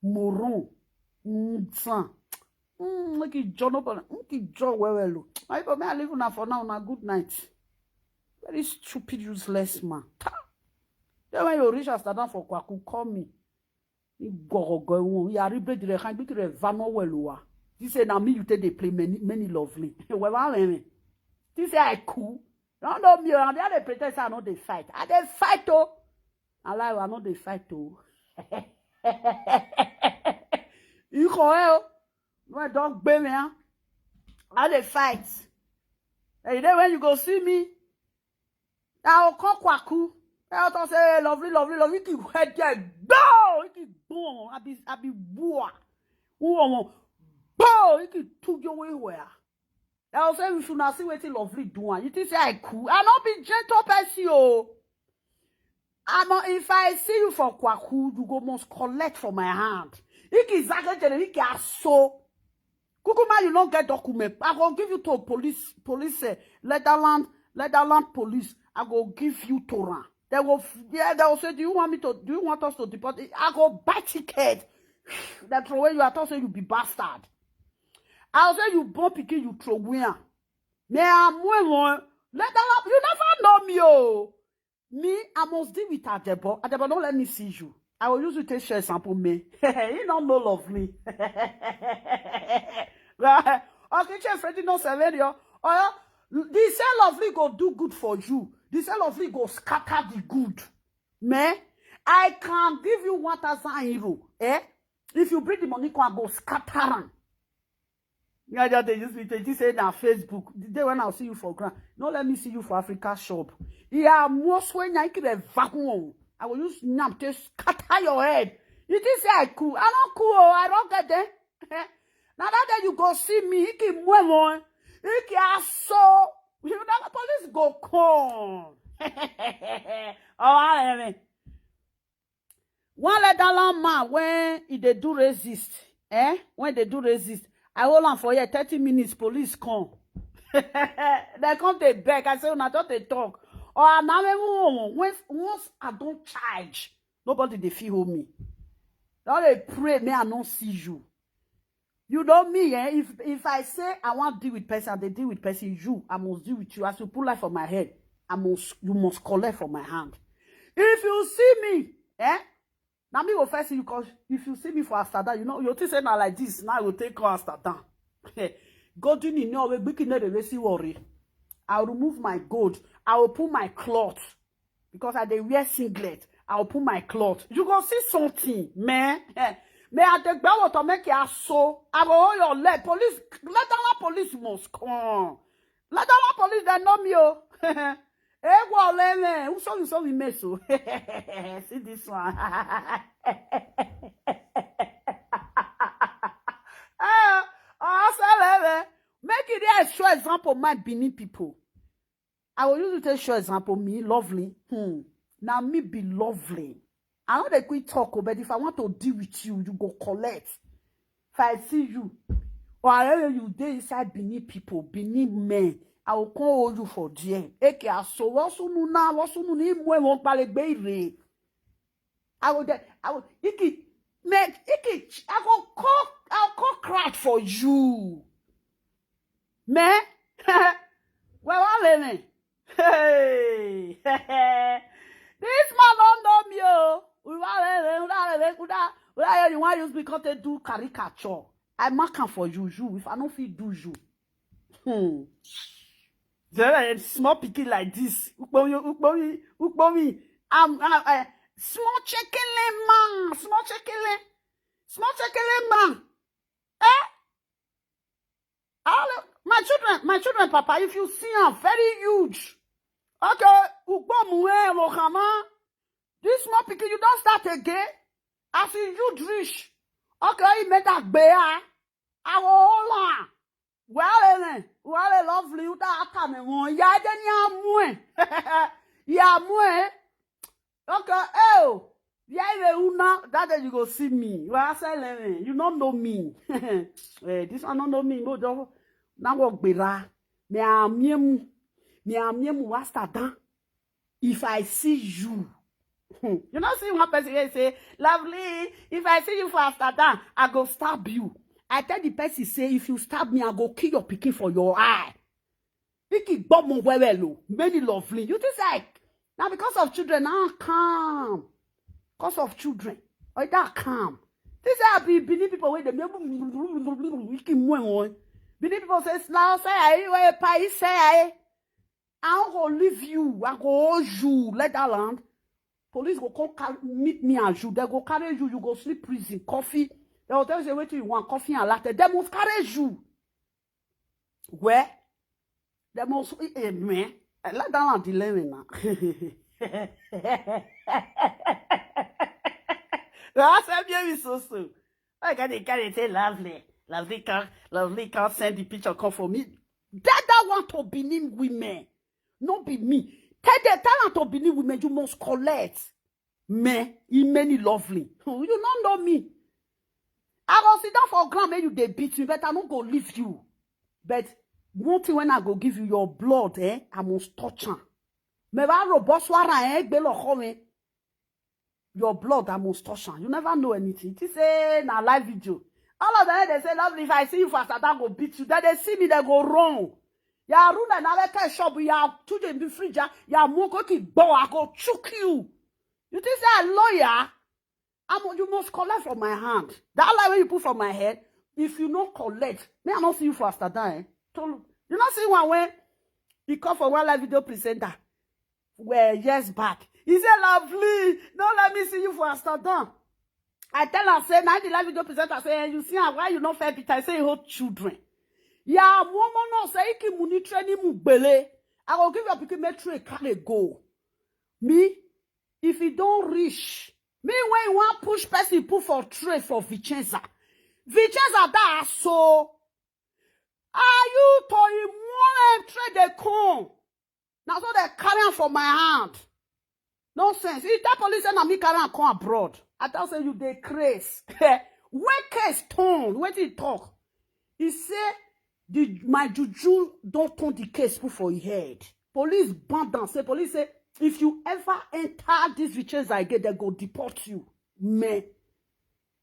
Moron. Nsan. Mm, make it John open. Make it John well, well. Oh. My people, may I leave una for now. Una good night. Very stupid, useless man. Ta. Then when you reach Amsterdam for Kwaku, call me. You go, go, go. You are ready to the hand. Be to the van well. This say now me you take dey play many, many lovely. Well, I mean, this say I cool. No, no, me. I dey pretend say I no dey fight. I dey fight, oh. I lie, I no dey fight, oh. You go, eh, oh. No, I don't blame me, huh? I dey fight. And then when you go see me, I will come Kwaku. I will talk say, "Hey, lovely, lovely, lovely." He keep head there. Go! He keep boom. I be, I be boa. Who want? Go! He keep took your way where. I will say, "We should not see wetin lovely do am." You think say I cool? I no be gentle person, oh. I no, if I see you for Kwaku, you go must collect for my hand. Iki zake jere, iki aso. Kukuma, you no get document. I go give you to police, police, uh, Leatherland, Leatherland police. I go give you to am. They will, yeah, they will say, "Do you want me to? Do you want us to deport?" I go buy ticket. They throw away you. I thought say you be bastard. I say you born pikin, you throw away. Me, I'm well. Leatherland, you never know me, oh. Me, I must deal with Adebo. Adebo, don't let me see you. I will use you to share sample me. He don't know Lovely. Right? Okay, Chief Freddy, no Severio. Oh, yeah. They say Lovely go do good for you. They say Lovely go scatter the good. Me, I can give you one thousand euro. Eh? If you bring the money, come and go scatter am. Yeah, just they use me to say na Facebook. The day when I'll see you for ground, no let me see you for Africa shop. Yeah, most when I keep a vacuum. I will use nyam to scatter your head. You think say I cool? I don't cool. Oh, I don't get there. Now that day you go see me, he keep more. He can so. You know the police go come. Oh, I mean. One Leatherland man, when he dey do resist, eh? When they do resist, I hold on for here thirty minutes, police come. They come, they beg. I say, "Una just dey talk." Or now, when, once, once I don't charge, nobody dey fit hold me. Now they pray, may I not see you. You know me, eh? If, if I say I want deal with person, they deal with person. You, I must deal with you. As you put life on my head, I must, you must collect from my hand. If you see me, eh? Now me will first see you, 'cause if you see me for Amsterdam, you know, you think say na like this. Now you take go Amsterdam. Golden in your way, big in the racy worry. I'll remove my gold. I will pull my cloth because I dey wear singlet. I will pull my cloth. You go see something, man. Eh, may I take back what to make you so? I go hold your leg. Police, Leatherland police must come. Leatherland police, they know me, oh. Hey, well, eh, who saw you, saw me mess, oh. See this one. Ah, oh, say, eh, eh. Make it there a show example, my Benin people. I will use it to show example, me, Lovely. Hmm. Now me be Lovely. I know they quit talk, oh, but if I want to deal with you, you go collect. If I see you, or I know you dey inside Benin people, Benin men, I will call you for there. Eke aso, wasunu na, wasunu ni mwe won palegbe ire. I will, de- I will, iki, make, iki, I go call, I'll call crack for you. Man, well, I live in. Hey, this man don't know me, oh. We want to, we want to, we want to, you want use because they do caricature. I mark am for you, you. If I don't feel do you. Hmm. There are small pikin like this. Ukpomi, ukpomi, ukpomi. I'm, uh, uh, small chekele man, small chekele, small chekele man. Eh? All my children, my children, Papa, if you see am, very huge. Okay, ukpomu eh, Lohama. This small pikin, you don't start again. As you huge reach, okay, he made that bear. I will hold on. Well, eh, well, eh, Lovely, you that time, eh, one, yeah, then you are more. You are more. Okay, oh, yeah, you una, that day you go see me. You are selling, you don't know me. Eh, this one don't know me. But now what, Bera? Me, I'm him. Me, I'm him. What's that done? If I see you, hmm, you know, see one person here say, "Lovely, if I see you for Amsterdam, I go stab you." I tell the person, say, "If you stab me, I go kill your pikin for your eye." Iki gbomo wewe lo, many Lovely. You think like, now because of children, now calm. Because of children, oh, that calm. This are be Benin people where they make Iki mwe. Benin people say, "Slow, say, I, where pie, say, I." I don't go leave you. I go hold you. Leatherland. Police go come car- meet me and you. They go carry you. You go sleep prison. Coffee. They will tell you, say, "Wait till you want coffee and latte." They must carry you. Where? They must, eh, eh, man. Eh, Leatherland delay me now. That's a baby so so. I got the carry say, "Lovely. Lovely can't, Lovely can't send the picture come for me." That, that want to Benin women. No be me. Tell the talent of Benin women, you must collect. Me, he many Lovely. You don't know me. I go sit down for ground, make you dey beat me, but I no go leave you. But one thing when I go give you, your blood, eh, I must touch am. Me ba ro boss wara, eh, gbe lo ho me. Your blood, I must touch am. You never know anything. You say na live video. All of them, they say, "Lovely, if I see you for Asada, I go beat you." Then they see me, they go run. Ya run another kind shop, ya to the fridge, ya moko ki bo, I go choke you. You think say I lawyer? I'm, you must collect from my hand. That lie when you put for my head, if you no collect, me I no see you for Asada, eh? Tolu, you no see one when he call for one live video presenter. Well, years back, he said, "Lovely, no let me see you for Asada." I tell her, say, now the live video presenter say, "Eh, you see am, why you no fair beat?" I say, "You hold children." Yeah, woman no say, "Iki muni training mu gbele." I go give your pikin make tray carry go. Me, if you don't reach, me when you want push person put for tray for Vicenza. Vicenza that so. Are you to him one tray they come? Now so they carry am for my hand. Nonsense. He tell police say na me carry am come abroad. I tell say you dey craze. When case turn, wetin he talk? He say the my juju don turn the case put for him head. Police ban down. Say police say if you ever enter this Vicenza again, they go deport you. Me,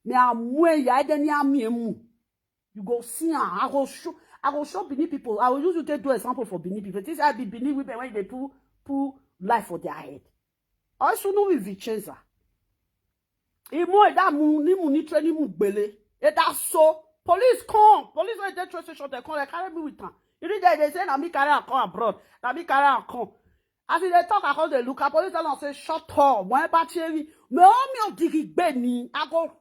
me amwe ya ede ni ami emu. You go see am. I go show. I go show Benin people. I will use you to do example for Benin people. This I be Benin women when they put put life for their head. Also no with Vicenza. Imo eda mu ni mu ni training mu gbele. Eda so police come. Police when they train station they come. They carry me with them. You read that they say na me carry am come abroad. Na me carry am come. As they talk, I come they look. At police tell am say shut up. When ever me, me o mi o digi gbe ni. I go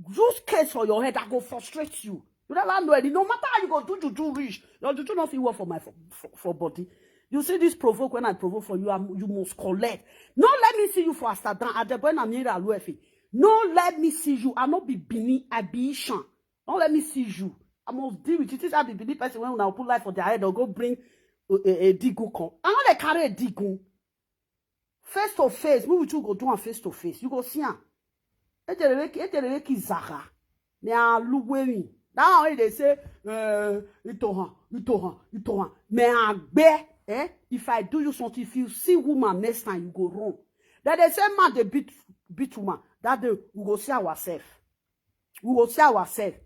use case for your head, I go frustrate you. You never know any. No matter how you go do juju reach, your juju not fit work for my for, for, for body. You see this provoke when I provoke for you, I'm, you must collect. No let me see you for Asadan. At the point I'm here, Aluefi. No let me see you. I not be Bini, I be Ishan. Don't let me see you. I must deal with it. This I be Bini person when I put life for their head or go bring a, a, a digu come. I know they carry a digu. Face to face, me with you go do am face to face. You go see am. Etereweki, etereweki zaka. Me a luwemi. That one they say, eh, itohan, itohan, itohan. Me a gbe, eh? If I do you something, if you see woman next time, you go run. Then they say man they beat beat woman. That day we go see ourselves. We go see ourselves.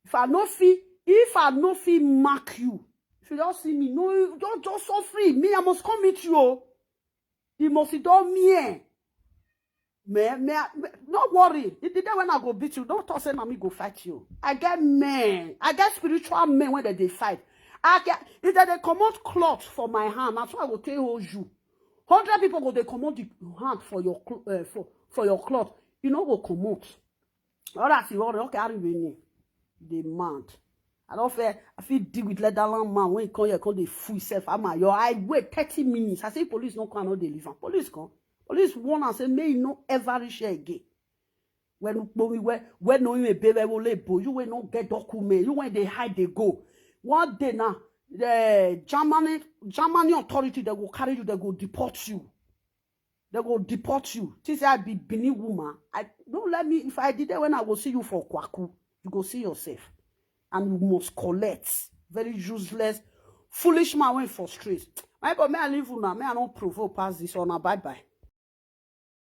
If I no fit, if I no fit mark you, if you don't see me, no, you don't just so free. Me, I must come meet you. Oh. You must don't me. Me, me, me, no worry. The day when I go beat you, don't talk say na me go fight you. I get men. I get spiritual men when they, they fight. I get if they, they comot cloth for my hand, that's why I go take hold you. Hundred people go they comot the hand for your clo- uh, for for your cloth. You know go comot. All that you want, okay, I really demand. I don't fear. I feel deal with leatherland man when he come here, come they fool himself. I'm at your I wait thirty minutes. I say police no come, no deliver. Police come. Police warn and say may you no ever reach here again. When ukpomi where where no even baby will label you will not get document. You when they hide they go. One day now, the Germany Germany authority they will carry you, they will deport you. They go deport you. She say I be Benin woman. I don't let me if I did that when I go see you for Kwaku, you go see yourself. And you must collect. Very useless, foolish man went for straight. My boy, may I leave you now? May I not provoke past this or now? Bye bye.